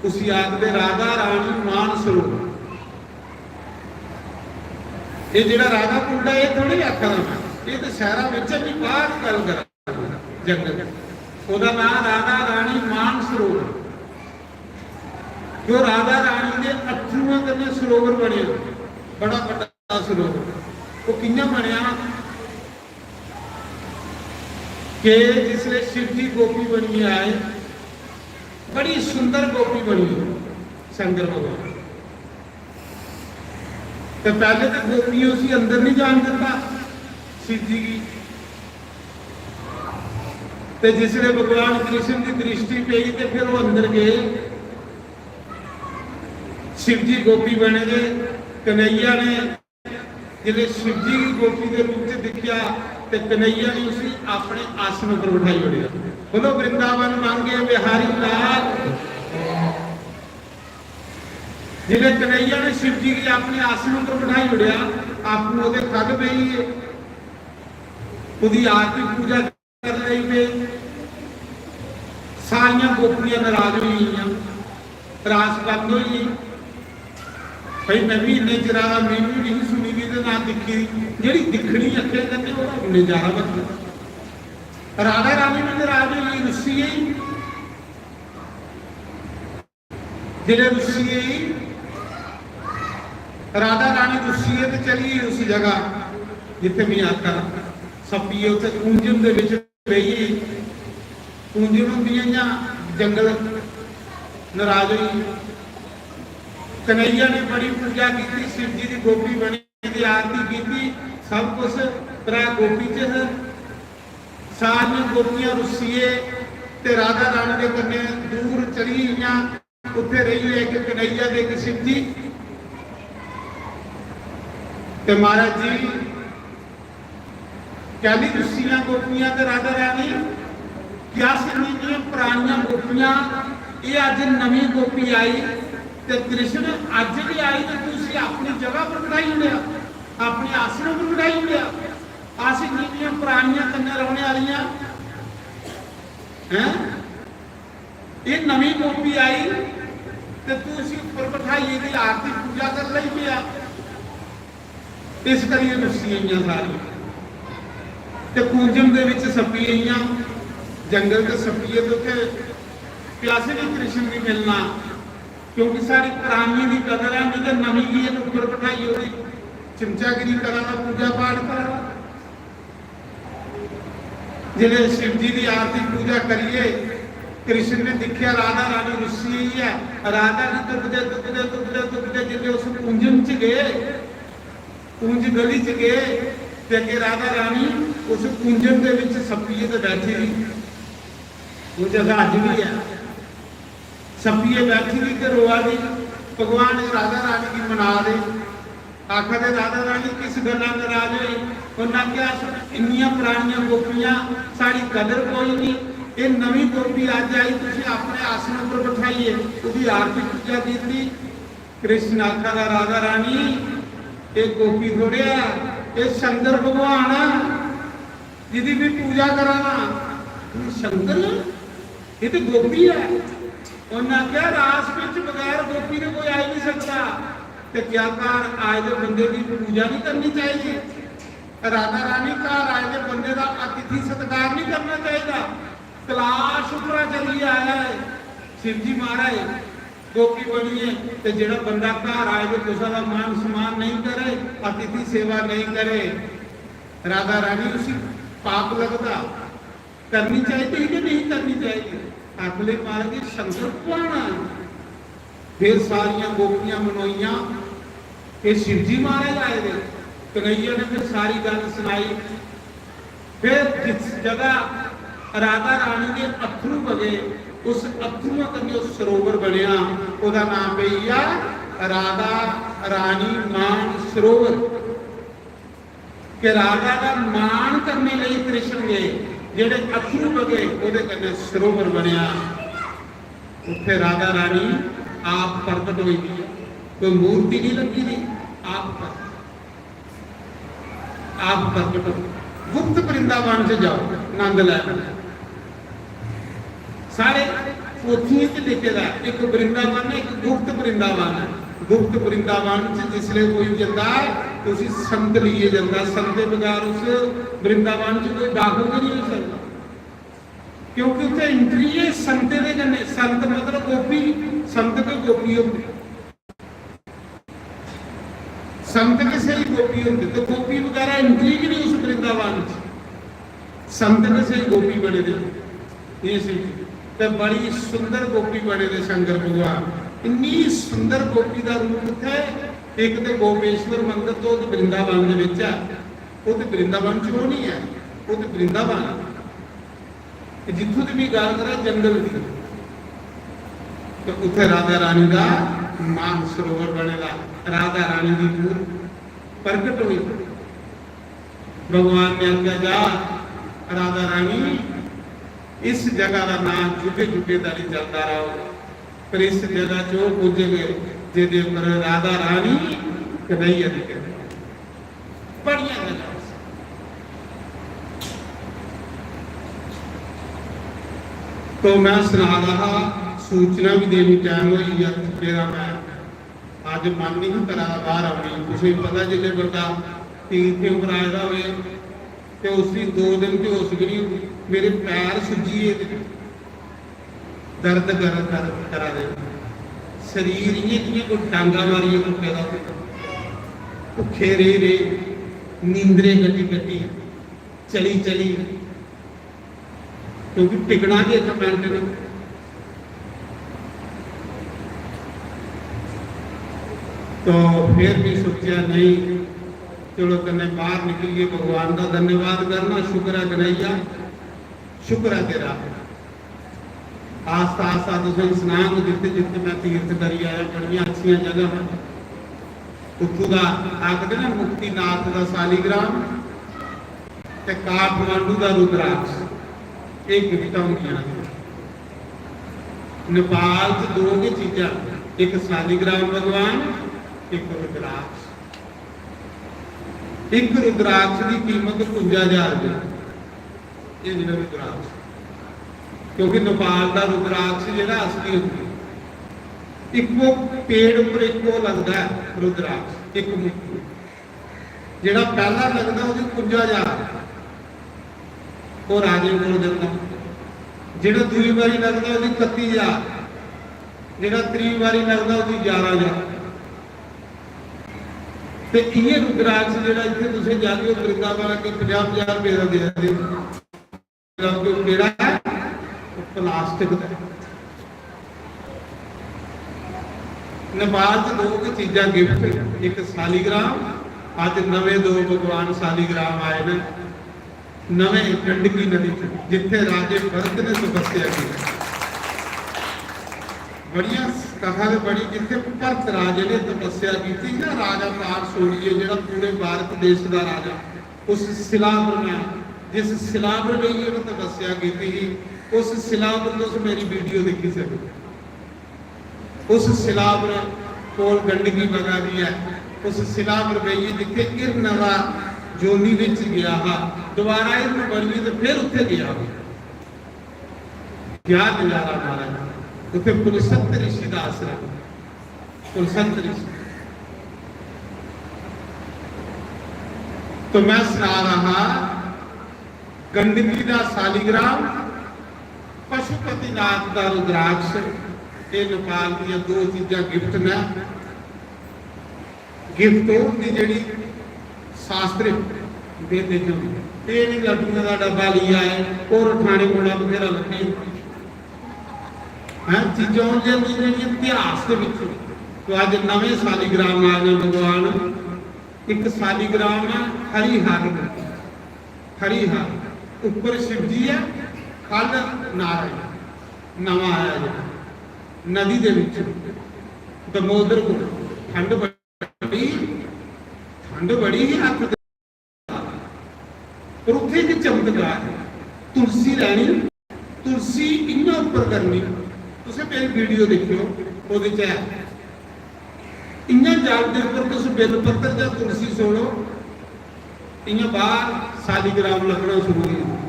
उसी आखदे राधा रानी मान सरोवर। ये जेड़ा राधा कुंड है, ये थोड़ी आखा दा मैं, ये तो शहरा विच भी बाहर गल करा, जंगल। ओदा नाम राधा रानी मान सरोवर। जो राधा रानी दे अथरुआं कन्नै सरोवर बने, बड़ा बड़ा सरोवर। वो कि'यां बनया? कि जिसले शिव जी गोपी बनियै आए, बड़ी सुंदर गोपी बनी शंकर भगवान। ते पहले तो गोपियां उसी अंदर नहीं जान दिता शिव जी की। ते जिसले भगवान कृष्ण की दृष्टि पई ते फिर वो अंदर गए। शिव जी गोपी बने दे, कन्हैया ने जिसले शिव जी की गोपी के रूप च दिखिया, ते कन्हैया ने उसी अपने आसन पर बिठाई ओड़िया। बोलो वृंदावन मांगे बिहारी लाल। जिसले कन्हैया ने शिव जी की अपने आसन पर बिठाई ओड़िया, आपू ओदे खग बेही गे, ओदी आरती पूजा कर लेई पे। सारियां गोपियां नाराज होई गेइयां, रास बंद होई गेई। भाई, मैं भी इन्ने चिरा दा, मैनू भी नहीं सुनी दी ते ना दिखी दी। जेड़ी दिखनी अक्खें कन्नै, ओह्दा नजारा बंद। राधा रानी भी नाराज होई गेई, रुस्सी गेई। जिसलै रुस्सी गेई, राधा रानी रुस्सी गेई ते चली गेई उस जगह जित्थे मैं आखा, सप्पिये उत्थे कुंजम दे विच बेही गेई। कुंजम होंदी है इ'यां जंगल, नाराज होई। कन्हैया ने बड़ी पूजा की, शिव जी की गोपी बनी, दी आरती की, सब कुछ भ्रा गोपी च है। सारियां गोपियां रुस्सिये ते राधा रानी दे कन्नै दूर चली गेइयां, उत्थे रेहिये इक कन्हैया ते इक शिव जी। ते महाराज जी, कैली रुस्सियां गोपियां ते राधा रानी? कि अस इन्नियां परानियां गोपियां, एह् अज्ज नमीं गोपी आई ते कृष्ण अज्ज गै आई ते तू उसी अपनी जगह पर बठाई ओड़ेआ, अपने आसन पर बठाई ओड़ेआ। अस इन्नियां परानियां कन्नै रौह्ने आह्लियां, हैं? एह् नमीं गोपी आई ते तू इसी उप्पर बठाइयै दी आरती पूजा कर लेई पेआ। इस करियै रुस्सी गेइयां सारियां ते कुंजम दे विच सप्पी गेइयां। जंगल च सप्पियै ते उत्थे प्यासे भी कृष्ण गी मिलना, क्योंकि साढ़ी परानियें दी कदर है, नहीं ते नमीं गी इन्हें उप्पर बठाइयै ओह्दी चमचागिरी करा दा, पूजा पाठ करा दा। जिसलै शिव जी की आरती पूजा करिए कृष्ण ने दिक्खेआ राधा रानी रुस्सी गेई ऐ। राधा ने तुपदे तुपदे तुपदे तुपदे जिसलै उस कुंजन च गए, कुंज गली च गए, ते अग्गें राधा रानी उस कुंजन दे विच सप्पियै ते बैठी दी। ओह् जगह अज्ज भी ऐ। सप्पियै बैठी दी ते रोआ दी। भगवान राधा रानी गी मना दे, आखा दे, "राधा रानी किस गल्ला नाराज होई?" उन्नै आखेआ, "अस इन्नियां परानियां गोपियां, साढ़ी कदर कोई नहीं। एह् नमीं गोपी अज्ज आई, तुसें अपने आसन उप्पर बठाइयै ओह्दी आरती पूजा कीती।" कृष्ण आखा दा, "राधा रानी, एह् गोपी थोड़े ऐ, एह् शंकर भगवान ऐ, जिदी भी पूजा करा ना।" "शंकर, एह् ते गोपी ऐ।" उन्नै आखेआ, "रास बिच बगैर गोपी दे कोई आई नहीं सकदा। ते क्या घर आए दे बंदे दी पूजा नहीं करनी चाहिए? राधा रानी, घर आए दे बंदे दा अतिथि सत्कार नहीं करना चाहिए?" क्लाश उप्परा चलियै आया है शिव जी महाराज, गोपी बनियै, ते जेड़ा बंदा घर आए ते कुसै दा मान सम्मान नहीं करे, अतिथि सेवा नहीं करे, राधा रानी, उसी पाप लगदा। करनी चाहिए कि नहीं करनी चाहिए? आखले महाराज जी, शंकर भगवान आए। फिर सारियां गोपियां मनोइयां, "ये शिव जी महाराज आए दे।" कन्हैया ने फिर सारी गल सुनाई। फिर जिस जगह राधा रानी दे अत्थरू बगे, उस अत्थरुआं कन्नै ओह् सरोवर बनया, ओह्दा नाम पेई गेआ राधा रानी मान सरोवर। कि राधा दा मान करने लेई कृष्ण गए, जेह्ड़े अत्थरू बगे, ओह्दे कन्नै सरोवर बनया। उत्थे राधा रानी आप प्रकट होई दी है, कोई मूर्ति नहीं लगी दी, आप प्रकट, आप प्रकट हो। गुप्त वृंदावन च जाओ, आनंद लैना। सारे पोथियें च लिखे दा है, एक वृंदावन है, एक गुप्त वृंदावन है। गुप्त वृंदावन च जिसले कोई जंदा है, तो उसी संत लिए जंदा, संत दे बगैर उस वृंदावन च कोई दाखल गै नहीं हो सकता, क्योंकि उत्थे एंट्री है संत दे कन्नै। संत मतलब गोपी, संत ते गोपी होंदे। संत के स्हेई गोपी होंदे, ते गोपी बगैरा एंट्री गै नहीं उस वृंदावन च। संत के स्हेई गोपी बने दे, ये स्हेई। ते बड़ी सुंदर गोपी बने दे शंकर भगवान। इन्नी सुंदर गोपी दा रूप उत्थे, एक ते गोपेश्वर मंदर तो वृंदावन दे विच है, वो ते वृंदावन च वो नहीं है, वो ते वृंदावन है। ते जित्थों दी भी गल्ल करै जंगल दी, ते उत्थे राधा रानी दा मान सरोवर बने दा, राधा रानी दी मूर्त प्रकट हुई। भगवान ने आख्या, "जा राधा रानी, इस जगह का नाम जुगे जुगे धरी चलता रहो, पर इस जगह च ओह पुज्जग जेदे पर राधा रानी कन्हैया दी कृपा।" बड़ियां गल्लां। तो मैं सना रहा, सूचना भी देनी, टाइम होई गया, थके दा मैं, अज मन नहीं करा दा बाहर आने। तुसें पता, जिसले बंदा तीर्थे उपर आए दा होए ते उसी दो दिन ते होश भी नहीं होंदी। मेरे पैर सुज्जी गे, दर्द कर, दर्द करा दे। शरीर इ'यां जि'यां कोई डांगा मारियै कुट्टे दा होंदा। भुक्खे रेह रेह, नींदरे कट्टी कट्टी, चली चली, क्योंकि टिकना भी इक मिनट ने। तो फिर भी सोचेआ, नहीं, चलो, कन्नै बाहर निकलिए भगवान का धन्यवाद करना। शुक्र है कन्हैया, शुक्र है तेरा। आस्ता आस्ता तुसें सनांग, जित्थे जित्थे मैं तीर्थ करी आया, बड़ियां अच्छियां जगह हैं। उत्थों दा आखदे ना, मुक्तिनाथ दा सालिग्राम ते काठमांडू दा रुद्राक्ष, एह् गिफ्टां होंदियां न। नेपाल च दो गै चीजां, इक सालिग्राम भगवान, इक रुद्राक्ष। इक रुद्राक्ष दी कीमत कुंजा हजार रुपये। एह् जेह्ड़ा रुद्राक्ष, क्योंकि नेपाल दा रुद्राक्ष जेह्ड़ा असली होंदा, इक्को पेड़ उप्पर इक्को लगदा ऐ रुद्राक्ष, इक मुट्ठी। जेह्ड़ा पैह्ला लगदा, ओह्दी कुंजा हजार, ओह् राजे कोल जंदा। जेह्ड़ा दूई बारी लगदा, ओह्दी कत्ती हजार। जेह्ड़ा त्री बारी लगदा, ओह्दी ग्यारह हजार। ते इ'यै रुद्राक्ष जेह्ड़ा इत्थै तुसें जागे, ओह् वृंदावन अग्गें पंजाह् पंजाह् रपेऽ दा देआ दे। रुद्राक्ष केह्ड़ा ऐ? प्लास्टिक दा। नेपाल च दो गै चीजां गिफ्ट, एक सालीग्राम, अज्ज नमें दो भगवान सालीग्राम आए न, नमें गंडकी नदी च, जित्थे राजे भरत ने तपस्या की। बड़ियां कथा ते बड़ी, जित्थे भरत राजे ने तपस्या की थी ना, राजा पार छोड़िए, जेड़ा पूरे भारत देश का राजा, उस सिलावर में, जिस सिलावर में ये तपस्या की थी, उस सिलावर में मेरी वीडियो देखी सको। उस सिलावर कोल गंडकी बगा दी है, उस सिलावर बेइये जिथे हिरना दा जोनी विच गया हा, दोबारा हिरन बनिए ते फिर उत्थे गया हा। क्या नजारा महाराज, उत्थे पुलसंत ऋषि दा आश्रम, पुलसंत ऋषि। तो मैं सुना रहा गंडकी दा सालीग्राम, पशुपतिनाथ दा रुद्राक्ष, ये नेपाल दियां दो चीजां गिफ्ट ने। गिफ्ट होंदी जेड़ी शास्त्रिक वेदे च होंदी, ये नहीं लड्डुएं दा डब्बा लेई आए और ठाणे कोला बथेरा लग्गे हैं। चीजां होंदियां जेड़ियां इतिहास दे विच। तो अज नवे सालीग्राम आए ने भगवान, एक सालीग्राम है हरिहर, हरिहर, ऊपर शिव जी है, खल नारायण, नवा आया जी नदी दे विच, दमोदर को। ठंड बड़ी, ठंड बड़ी ही हत्थ दे, पर उत्थे एक चमत्कार है, तुलसी लैनी, तुलसी इयां ऊपर करनी। तुसें मेरी वीडियो देखियो, ओदे च है। इयां जल दे ऊपर तुस बेल पत्तर या तुलसी छोड़ो, इयां बाहर सालीग्राम लगना शुरू होई जंदा।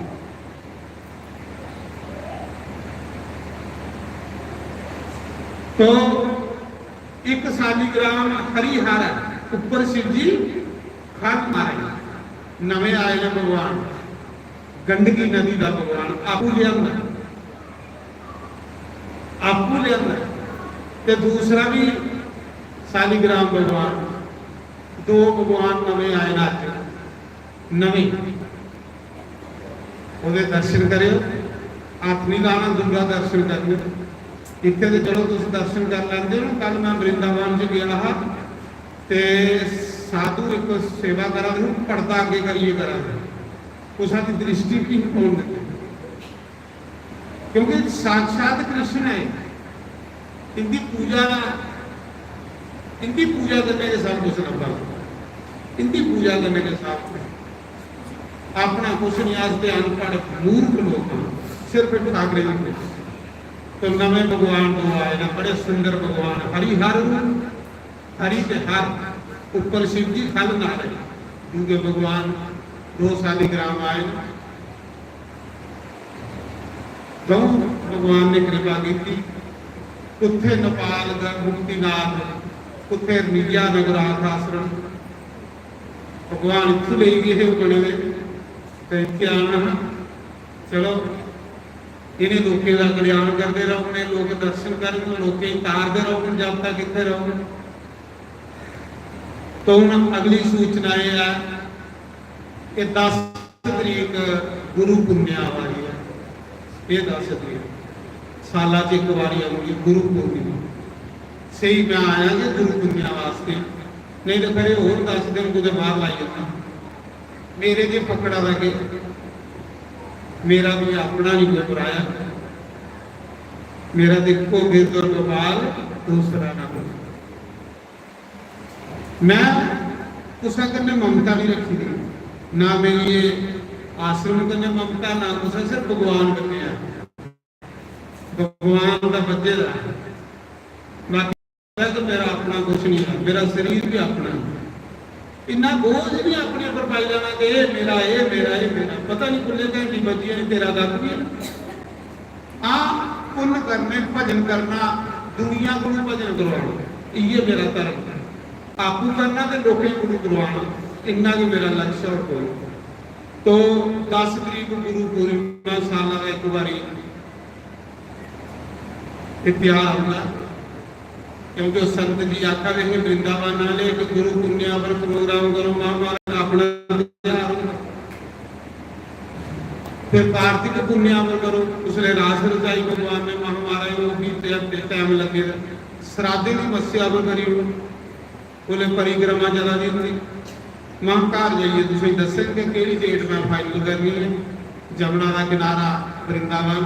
तो एक सालीग्राम हरिहर है, ऊपर शिव जी, खल नारायण, नवे आए ने भगवान, गंडकी नदी दा भगवान आपू लियांदा, आपू लियांदा। ते दूसरा भी सालीग्राम भगवान, दो भगवान नवे आए ने अज्ज, नवे। ओदे दर्शन करेओ, हत्थ नहीं लाना, दूरा दर्शन करने। इत्थे ते चलो तुस दर्शन कर लेंदे हो। कल मैं वृंदावन च गया हा ते साधु एक सेवा करा दे, पर्दा अगे करिए करा दे, कुसा दी दृष्टि भी नहीं पौन दिंदे, क्योंकि साक्षात कृष्ण है। इनकी पूजा, इनकी पूजा करने के सब कुछ लभदा, इनकी पूजा करने के सब कुछ। अपना कुछ नहीं, अस ते अनपढ़ मूर्ख लोग हैं, सिर्फ ठाकरे ही। तो नवे भगवान दो आए ना, बड़े सुंदर भगवान, हरि हर रूप, हरि ते हर, ऊपर शिव जी, खल नारायण, दूजे भगवान दो सालीग्राम आए ना। दौं भगवान ने कृपा की थी। कुत्थे नेपाल दा मुक्तिनाथ, कुत्थे निया नगराथ आश्रम। भगवान इत्थू लेई गए हे बने दे, ते इत्थे आना हा। चलो, इन्हें लोकें का कल्याण करते रहो, लोग दर्शन करन, लोकें तारते रहो, जब तक इत्थे रहो। तो हुण अगली सूचना यह है कि दस तरीक गुरु पुन्नेआ आवा दी है। ये दस तरीक साला च एक बारी आऊंगी गुरु पूर्णिमा। सही मैं आया कि गुरु पुन्नेआ वास्ते, नहीं तो फिर होर दस दिन कुतै बाहर लाई जाना। मेरे जे पकड़ा दा के मेरा भी अपना नहीं कोई पराया, मेरा देखो गिरधर गोपाल दूसरा ना कोई। मैं कुसै कन्नै ममता नहीं रखी दी, ना मेरी ये आश्रम कन्नै ममता, ना कुसै, सिर्फ भगवान कन्नै है। भगवान दा बज्झे दा है। बाकी तो मेरा अपना कुछ नहीं है, मेरा शरीर भी अपना है। इन्ना बोझ नहीं अपने पर पाई लेना कि ये मेरा, ये मेरा, ये मेरा। पता नहीं कुल्ले घंटी बज्जी है, तेरा कक्ख भी है। हाँ, पुन्न करने, भजन करना, दुनिया को भजन करवाना, इये मेरा धर्म है। आपू करना ते लोकें को करवाना, इन्ना गै मेरा लक्ष्य और कोई। तो दस तरीक गुरु पूर्णिमा साला दा एक बारी इतिहास होंदा, क्योंकि उस संत जी आखा दे हे वृंदावन आह्ले कि गुरु पुन्नेआ पर प्रोग्राम करो, महाराज अपना तिहार होंदा। फिर कार्तिक पुन्नेआ पर करो, उसलै रास रचाई भगवान ने महामाया गी, ओह् बी ते हफ्ते टैम लग्गे दा। श्राद्धे दी मस्सेआ पर करी ओड़ो, उसलै परिक्रमा चला दी होंदी। मां घर जाइयै तुसेंगी दस्सङ कि केह्ड़ी डेट में फाइनल करनी ऐ। जमुना दा किनारा वृंदावन,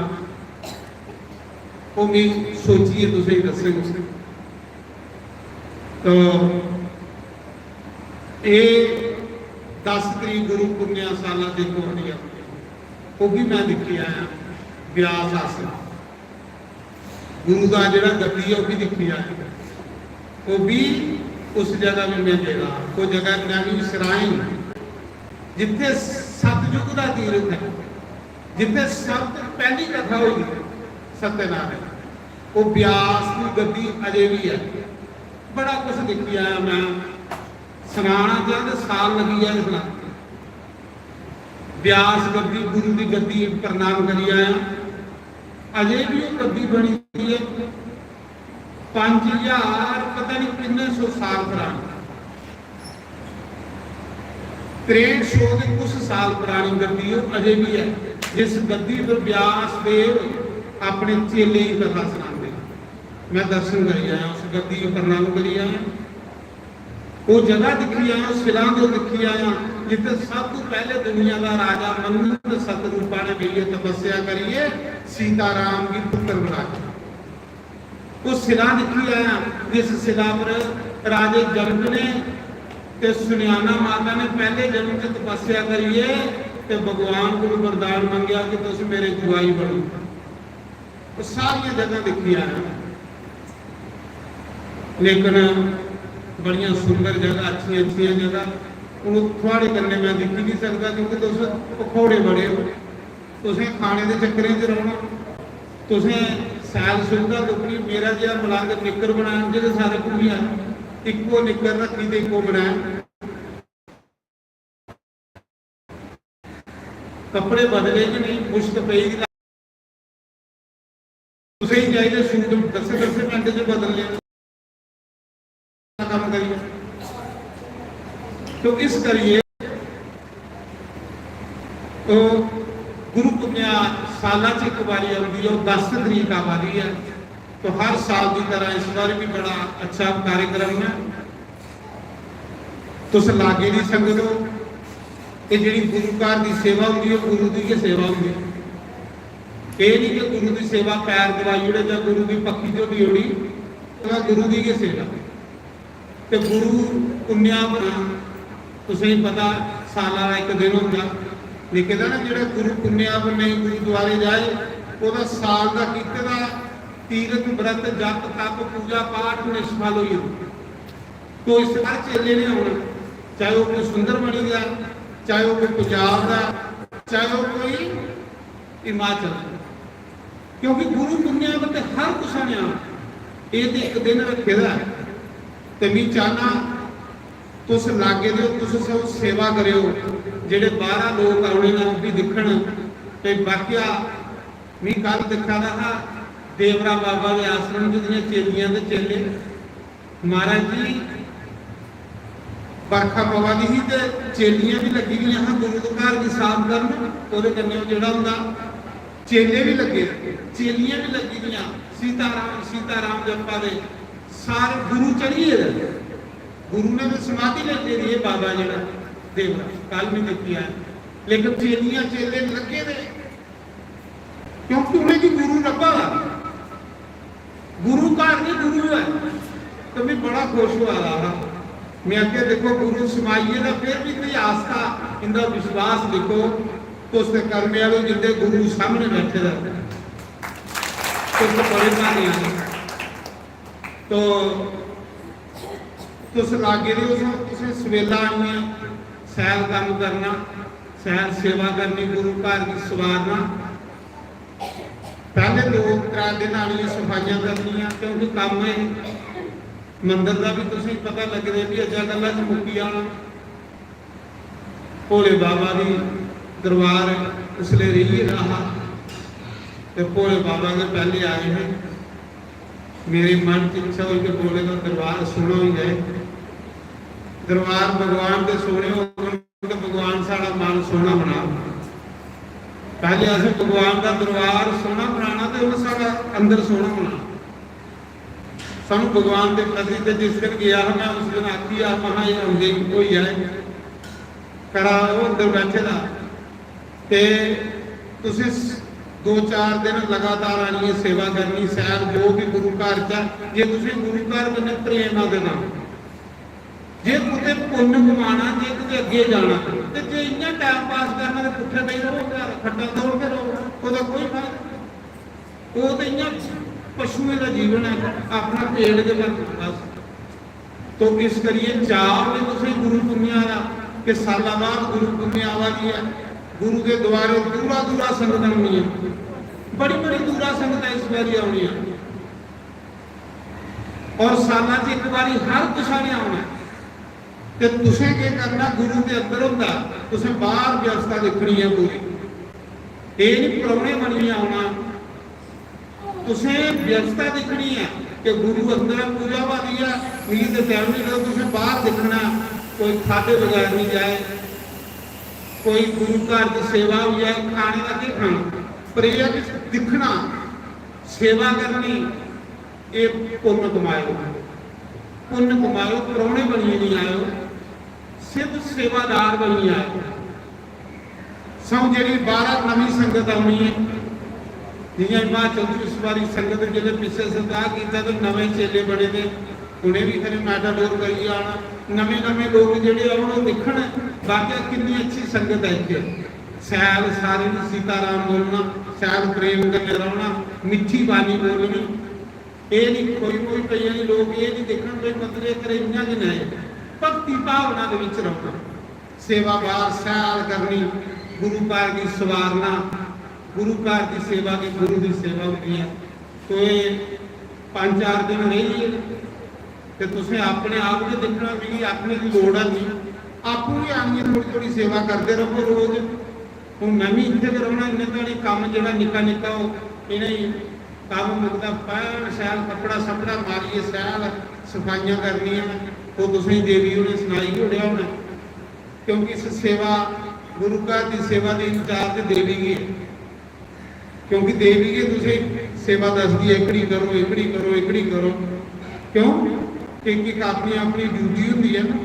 ओह् में सोचियै तुसेंगी दस्सङ। तो एह् दस तरीक गुरु पुन्नेआ साला दे कोटिया, ओह् बी में दिक्खी आया। ब्यास आश्रम गुरु दा जेह्ड़ा गद्दी ऐ, ओह् बी दिक्खी आया। ओह् बी उस जगह बी में गेदा। ओह् जगह नैनी सराइन, जित्थै सतयुग दा तीर्थ ऐ, जित्थै सब तो पैह्ली कथा होई सत्यनारायण, ओह् ब्यास दी गद्दी अजे बी ऐ। बड़ा कुछ दिक्खी आया मैं, सनाना चाह ते साल लगी जाए सनांदे। ब्यास गद्दी, गुरु दी गद्दी प्रणाम करी आया। अजे भी ओह् गद्दी बनी दी ऐ, पंज ज्हार पता नहीं किन्ने सौ साल परानी, त्रेंठ सौ दे कुछ साल परानी गद्दी ओह् अजे भी ऐ, जिस गद्दी पर ब्यास देव अपने चेले गी कथा सनांदे। मैं दर्शन करी आया, उस गद्दी गी प्रणाम करी आया। वो जगह दिक्खी आया, शिला को दिक्खी आया, जित्थे सब तो पहले दुनिया का राजा मन्नत सतरूपा ने बेहियै तपस्या करिए सीताराम की पुत्र बनाया। वो शिला दिक्खी आया, जिस शिला पर राजे जनक ने ते सुनियाना माता ने पहले जन्म च तपस्या करिए ते भगवान को वरदान मंगया कि तुम मेरे जुआई बनो। वो सारियां जगह दिक्खी आया, लेकिन बड़ियां सुंदर जगह, अच्छियां अच्छियां जगह। हूँ थुआड़े कन्नै मैं दिक्खी नहीं सकदा, क्योंकि तुस पखौड़े बड़े हो, तुसें खाने दे चक्करें च रौहना, तुसें सैल सुविधा तुप्पनी। मेरा जेहा मलंग निक्कर बनाया, जेह्दे सारे भुल्ली जान, इक्को निक्कर रक्खी ते इक्को बनाया। कपड़े बदले कि नहीं, मुश्क पेई दी। तुसें चाहिए सूट दस्से दस्से मिनट च बदलने, काम करिए। तो इस करिए तो गुरु पुन्नेआ साला च इक बारी आंदी है, ओह् दस तरीक आवा दी है। तो हर साल की तरह इस बार भी बड़ा अच्छा कार्यक्रम है। तुस लागे दी संगत हो, ये जेह्ड़ी गुरु घर दी सेवा होंदी है, गुरु दी गै सेवा होंदी। एह् निं कि गुरु दी सेवा पैर दबाई ओड़े जां गुरु दी पक्खी झोली ओड़ी, ओह् गुरु दी गै सेवा। ते गुरु पुन्नेआ पर तुसेंगी पता, साला दा इक दिन होंदा। लिखे दा ना, जेह्ड़ा गुरु पुन्नेआ पर नेईं गुरुद्वारे जाए, ओह्दा साल दा कीते दा तीरथ, व्रत, जप, तप, पूजा पाठ निष्फल होई जंदा। तो इस हर चेले ने आना, चाहे वो कोई सुंदरबनी दा, चाहे वो कोई पंजाब दा, चाहे वो कोई हिमाचल, क्योंकि गुरु पुन्नेआ पर ते हर कुसै ने आना। एह् ते इक दिन रक्खे दा ऐ। ते मी चाहना तुस लागे दे ओ, तुस सब सेवा करेओ। जेह्ड़े बाह्रा लोक औने न, ओह् बी दिक्खन। ते वाकया मी कल दिक्खा दा हा, देवरा बाबा दे आश्रम च दियां चेलियां ते चेले, महाराज जी, बरखा पवा दी ही ते चेलियां बी लग्गी दियां हियां गुरु दे घर गी साफ करन। ओह्दे कन्नै ओह् जेह्ड़ा होंदा, चेले बी लग्गे, चेलियां बी लग्गी दियां, सीताराम, सीताराम जप्पा दे। सारे गुरु चढ़ी गेदे, गुरु ने ते समाधि लेई लेदी, एह् बाबा जेह्ड़ा देवरा, कल बी दिक्खी आए, लेकिन चेलियां, चेले लग्गे दे। क्योंकि उ'नेंगी गुरु लब्भा दा, गुरु घर गै गुरु ऐ। ते मैं बड़ा खुश होआ दा हा। मैं आखेआ, "दिक्खो, गुरु समाइये दा फिर भी इंदी आस्था, इंदा विश्वास दिक्खो, तुस ते कर्मे आह्ले, जिंदे गुरु सामने बैठे दा, तुस ते बड़े भागे आह्ले।" तो तुस लागे दे ओ, तुसें सवेला आनियै सैल कम्म करना, सैल सेवा करनी, गुरु घर गी सवारना। पैह्ले दो त्रै दिन आनियै सफाइयां करनियां, क्योंकि कम्म एह् मंदर दा बी तुसेंगी पता लग्गे दा भी अज्जै कल्लै च मुक्की जाना। भोले बाबा दी दरबार उसलै रेही गेदा हा ते भोले बाबा गै पैह्ले आए हे। मेरे मन च इच्छा होई कि भोले दा दरबार सोह्ना होई जाए। दरबार भगवान दे सोह्ने होङन ते भगवान साढ़ा मन सोह्ना बनाग। पैह्ले असें भगवान दा दरबार सोह्ना बनाना ते हून साढ़ा अंदर सोह्ना होना। सानू भगवान दे प्रति ते जिस दिन गेआ हा, मैं उस दिन आखी आ, महा, एह् औंदे ही होई जाए। करा ओह् अंदर बैठे दा। ते तुसें स-, दो चार दिन लगातार आनियै सेवा करनी, सैल जो भी गुरु घर च, जे तुसें गुरु घर कन्नै प्रेम आ ते ना। जे कुतै पुन्न कमाना, जे कुतै अग्गें जाना, ते जे इ'यां टाइम पास करना ते पुट्ठे बेही र'वो, घर खट्टां दौड़दे र'वो, ओह्दा कोई फायदा नेईं। ओह् ते इ'यां पशुएं दा जीवन ऐ, अपना पेट गै भरना बस। तो इस करियै चाऽ होवे तुसें गुरु पुन्नेआ दा कि साला बाद गुरु पुन्नेआ आवा दी ऐ, गुरु दे द्वारे दूरा दूरा संगतां औनियां, बड़ी बड़ी दूरा संगतां इस बारी औनियां। और साला च इक बारी हर कुसै ने औना ऐ। ते तुसें केह् करना, गुरु दे अंदर होंदा, तुसें बाहर व्यवस्था दिक्खनी ऐ पूरी। एह् निं परौह्ने बनियै औना, तुसें व्यवस्था दिक्खनी ऐ कि गुरु अंदर ऐ, पूजा होआ दी ऐ, मिगी ते टैम निं लगदा, तुसें बाहर दिक्खना, कोई खाद्धे बगैर निं जाए, कोई गुरु घर दी सेवा होई जाए, खाने दा केह् खाना, पर एह् ऐ कि दिक्खना, सेवा करनी, एह् पुन्न कमायो, पुन्न कमायो, परौह्ने बनियै निं आयो, सिर्फ सेवादार बनियै आयो। सौ जेह्ड़ी बाह्रा नमीं संगत औनी ऐ, जि'यां हिमाचल च इस बारी संगत जेल्लै पिच्छे सरदार कीता ते नमें चेले बने दे, उ'नें बी खरे मैटाडोर करियै आना। नमें नमें लोक जेह्ड़े औन, ओह् दिक्खन, वाकया किन्नी अच्छी संगत ऐ इत्थै। शैल सारें गी सीताराम बोलना, शैल प्रेम कन्नै रौह्ना, मिट्ठी बाणी बोलनी। एह् निं कोई कोई कईं लोक एह् निं दिक्खन भई मतलब एह् घरै इ'यां गै न, भक्ति भावना दे बिच रौह्ना। सेवा बार शैल करनी, गुरु घर गी सवारना, गुरु घर दी सेवा गी गुरु दी सेवा होंदी ऐ। तो एह् पंज चार दिन रेही गे ते तुसें अपने आप गै दिक्खना, मिगी आखने दी लोड़ है नहीं, आपूं गै आनियै थोड़ी थोड़ी सेवा करदे रहो रोज। हून मैं भी इत्थै गै रौह्ना, इन्ने धोड़ी कम्म जेह्ड़ा निक्का निक्का हो, इ'नेंगी कम्म मुकदा, पैन शैल कपड़ा शपड़ा मारियै शैल सफाइयां करनियां, ओह् तुसेंगी देवी होरें सनाई गै ओड़ेआ होना, क्योंकि इस सेवा, गुरु घर दी सेवा दे इंचार्ज देवी गै, क्योंकि देवी गै तुसेंगी सेवा दसदी ऐ, एह्कड़ी करो, एह्कड़ी करो, एह्कड़ी करो। क्यों? क्योंकि इक अपनी अपनी ड्यूटी होंदी ऐ ना।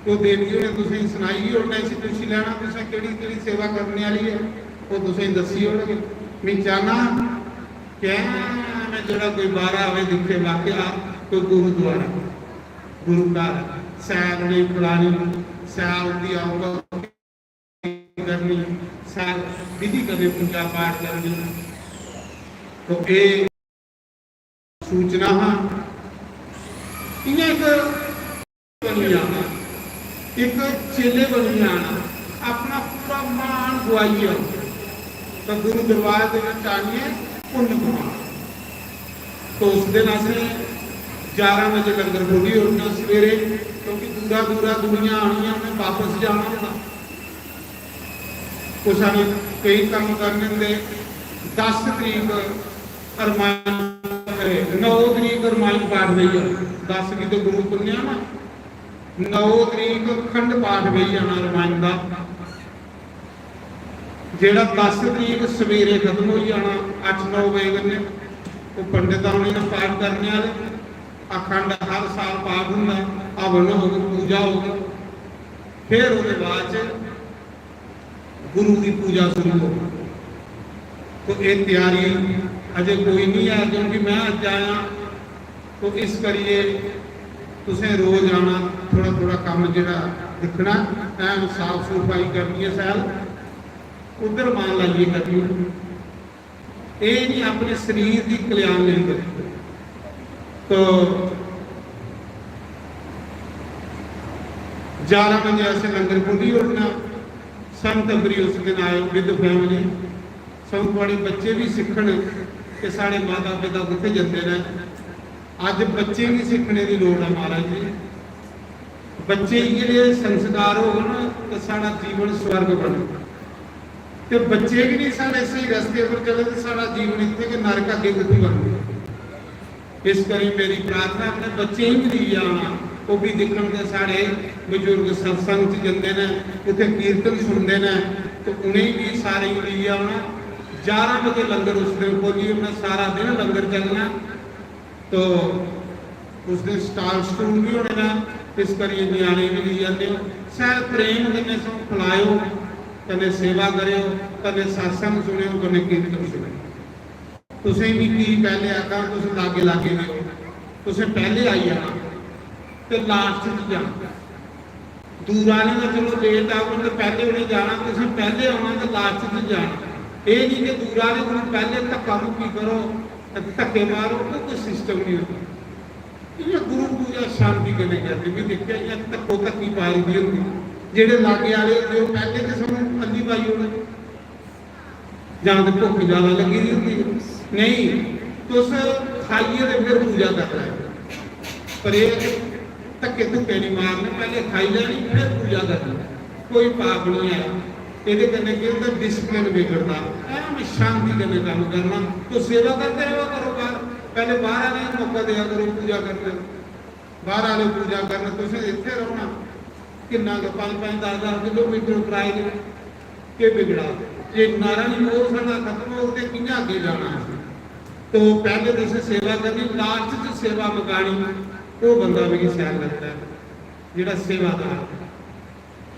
तो देवी होरें तुसेंगी सनाई गै ओड़ना, इसी पुच्छी लैना तुसें केह्ड़ी केह्ड़ी सेवा करने आह्ली ऐ, ओह् तुसेंगी दस्सी ओड़गे। में चाह्न्ना कि में जेह्ड़ा कोई बाह्रा आवै दिक्खे वाकया कोई गुरुद्वारा, गुरु घर, शैल उ'नेंगी खलानी, शैल उं'दी आवभगत करनी, शैल विधि कन्नै पूजा पाठ करनी। तो एह् सूचना हा। इ'यां इक बनी जाना, इक चेले बनी जाना, अपना पूरा मान गुआइयै तो गुरु दरबार दे विच आनियै पुन्न कमाना। तो उस दिन असें ग्यारह बजे लंगर खोली ओड़ना सवेरे, क्योंकि दूरा दूरा दुनिया आनी ऐ, उ'नें बापस जाना होंदा। कुसै ने केई कम्म करने होंदे। दस तरीक रमायण, नौ तरीक रमायण पाठ बेही जाना। दस गी ते गुरु पुन्नेआ ना, नौ तरीक अखंड पाठ बेही जाना रमायण दा, जेह्ड़ा दस तरीक सवेरे खत्म होई जाना अट्ठ नौ बजे कन्नै। ओह् पंडित औने न पाठ करने आह्ले। अखंड हर साल पाठ होंदा, हवन होग, पूजा होग। फिर ओह्दे बाद च गुरु दी पूजा शुरू हो। तो ये त्यारी अजे कोई नहीं है, क्योंकि मैं अज आया, तो इस करिए तुसें रोज आना, थोड़ा थोड़ा काम जेह्ड़ा दिक्खना, ऐन साफ सफाई करनी है सैल, उधर मन लाइए करनी। एह् नहीं अपने शरीर दी कल्याण लेई करो। तो ग्यारह बजे असें लंगर खोली ओड़ना। संत अबरी उस दिन आए, with family। सगुं थुआढ़े बच्चे भी सिक्खन कि साढ़े माता पिता कुत्थै जंदे न। अज्ज बच्चें गी सिक्खने दी लोड़ ऐ महाराज जी। बच्चे इ'यै जेह् संस्कार होङन ते साढ़ा जीवन स्वर्ग बनग। ते बच्चे गै निं साढ़े स्हेई रस्ते पर चले ते साढ़ा जीवन इत्थै गै नरक अग्गें कुत्थूं बनग। इस करी मेरी प्रार्थना अपने बच्चें गी बी लेइयै आना, ओह् बी दिक्खन ते साढ़े बजुर्ग सत्संग च जंदे न, उत्थै कीर्तन सुनदे न, उ'नेंगी बी सारें गी लेइयै औना। ग्यारह बजे लंगर उस दिन खोह्ल्ली ओड़ना, सारा दिन लंगर चलना। तो उस दिन स्टाल स्टूल बी होने न, इस करियै ञ्याणे बी लेई आंदे ओ। शैल प्रेम कन्नै सगुआं खलाएओ, कन्नै सेवा करेओ, कन्नै सत्संग सुनेओ, कन्नै कीर्तन सुनेओ। तुसें बी की पैह्ले आखा, तुस लागे लागे दे ओ, तुसें पैह्ले आई जाना ते लास्ट च जाना। दूर आह्ले दा चलो लेट आङन ते पैह्ले उ'नें जाना, तुसें पैह्ले औना ते लास्ट च जाना। एह् निं कि दूर आह्ले कोला पैह्ले धक्का मुक्की करो ते धक्के मारो, ओह् कोई सिस्टम निं होंदा। इ'यां गुरु पूजा शांति कन्नै करदे, में दिक्खेआ इ'यां धक्को धक्की पाई दी होंदी। जेह्ड़े लागे आह्ले होंदे ओह् पैह्ले ते सानूं अल्ली पाई ओड़दे। जां ते भुक्ख ज्यादा लग्गी दी होंदी ऐ। नेईं, तुस खाइयै ते फिर पूजा करी लैओ, पर एह् धक्के धुक्के निं मारने, पैह्ले खाई लैनी, फिर पूजा करनी। कोई पाप निं ऐ। एह्दे कन्नै केह् होंदा, डिसिप्लिन बिगड़दा। ऐ में शांति कन्नै कम्म करना। तुस सेवा करदे र'वा करो बाह्र, पैह्ले बाह्र आह्लें गी मौका देआ करो पूजा करने दा। बाह्र आह्ले पूजा करन, तुसें इत्थै रौह्ना। किन्ना गै पंज पंज, दस दस किलोमीटर कराए दे, केह् बिगड़ा? जे नारायणी मोह् साढ़ा खत्म होग ते कि'यां अग्गें जाना असें? तो पैह्ले तुसें सेवा करनी, लास्ट च सेवा मकानी, ओह् बंदा मिगी शैल लगदा ऐ, जेह्ड़ा सेवादार।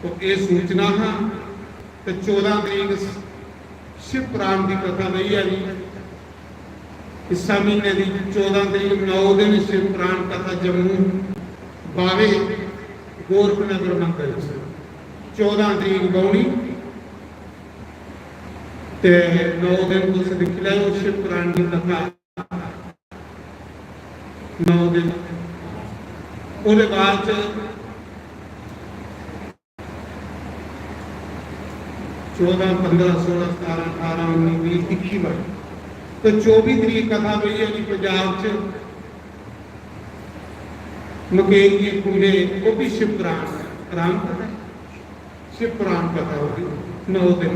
तो एह् सूचना हा। ते चौदां तरीक शिव पुराण दी कथा बेही जानी। इस्सै म्हीने दी चौदां तरीक, नौ दिन शिव पुराण कथा जम्मू बावे गोरखनगर मंदर च चौदां तरीक बौह्नी। ते नौ दिन तुस दिक्खी लैओ शिव पुराण दी कथा। नौ दिन। ओह्दे बाद च चौदां, पंदरां, सोलां, सतारां, अठारां, उन्नी, बीह्, इक्की बारी। ते चौबी तरीक कथा पेई है जी पंजाब च, मकेरिये कूड़े, ओह् बी शिव पुराण, राम कथा, शिव पुराण कथा होगी नौ दिन।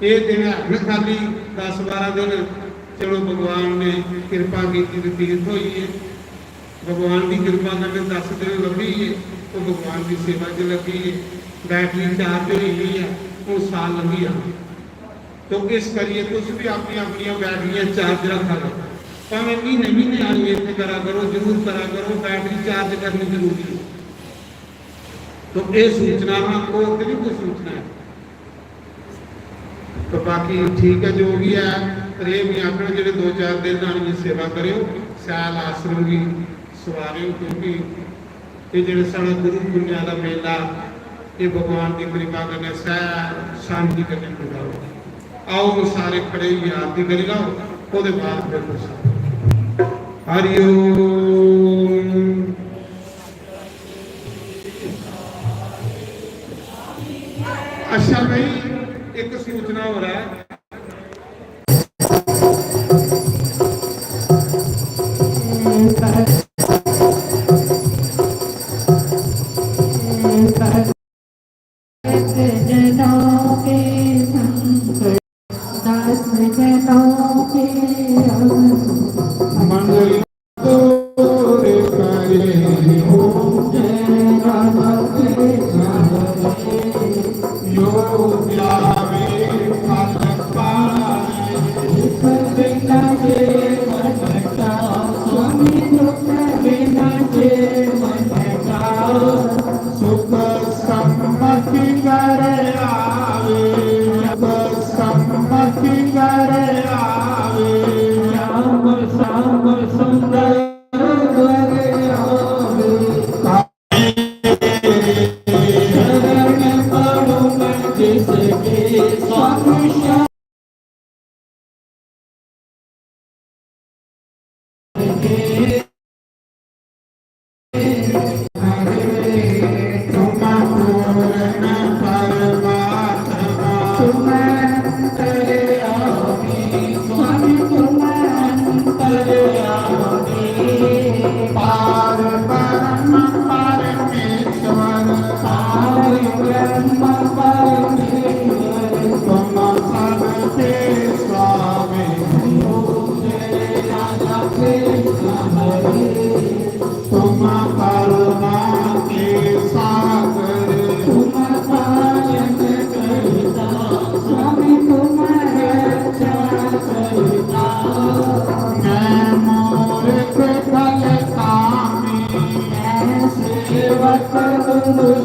एह् दिन है न खाली दस बारां दिन, चलो भगवान ने किरपा कीती ते तीर्थ होई गे। भगवान दी किरपा कन्नै दस दिन लब्भी गे, ओह् भगवान दी सेवा च लग्गी गे। बैटरी चार्ज होई गेई ऐ, हून साल लंघी जाना। तो इस करियै तुस बी अपनियां अपनियां बैटरियां चार्ज रक्खा करो, भामें म्हीने म्हीने आनियै इत्थै करा करो, जरूर करा करो, बैटरी चार्ज करनी जरूरी ऐ। तो एह् सूचना हा, होर ते निं कोई सूचना ऐ। तो बाकी ठीक ऐ, जो बी ऐ, पर एह् में आखना, जेह्ड़े दो चार दिन आनियै सेवा करेओ, सैल आश्रम गी सवारेओ, क्योंकि एह् जेह्ड़े साढ़ा गुरु पुण्या दा मेला, एह् भगवान दी किरपा कन्नै सैल शांति कन्नै पूरा होग। आओ, हून सारे खड़े होइयै आरती करी लैओ, ओह्दे बाद फिर तुस। हरि ओम। अच्छा भाई, इक सूचना होर ऐ। मंगल तोरे करे हो, जय राधा कृष्ण हरे। यो ध्यावे फल पाए, बिना जे मन का, स्वामी दुख बिना जे मन का, सुख संपत्ति करे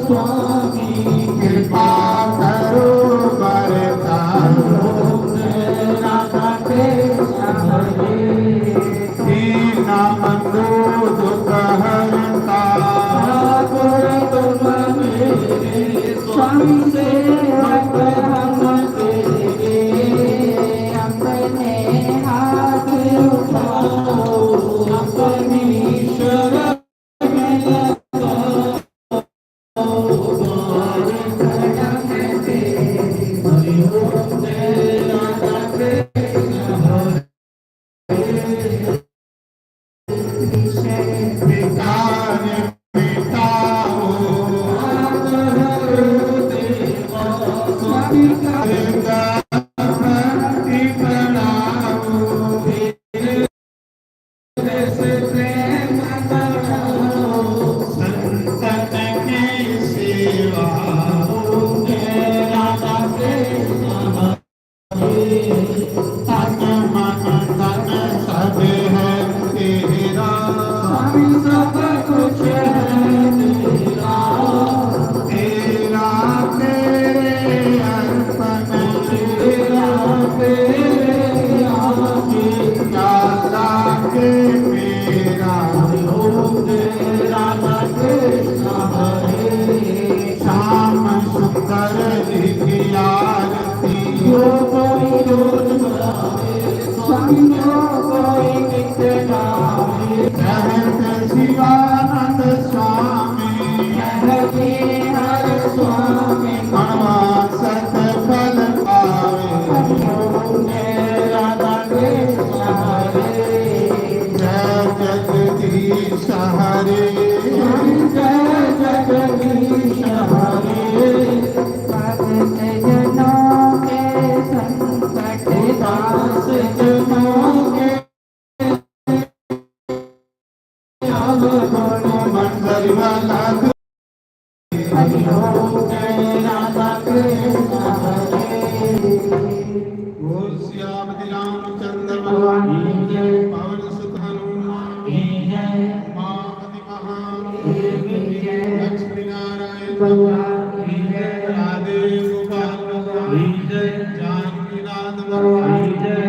स्वामी कृपा करो बरता। राधा कृष्ण हरे। दीन बंधु दुख हरता। ठाकुर तुम मेरे, स्वामी सेवक हम तेरे। अपने हाथ उठाओ, अपनी शरण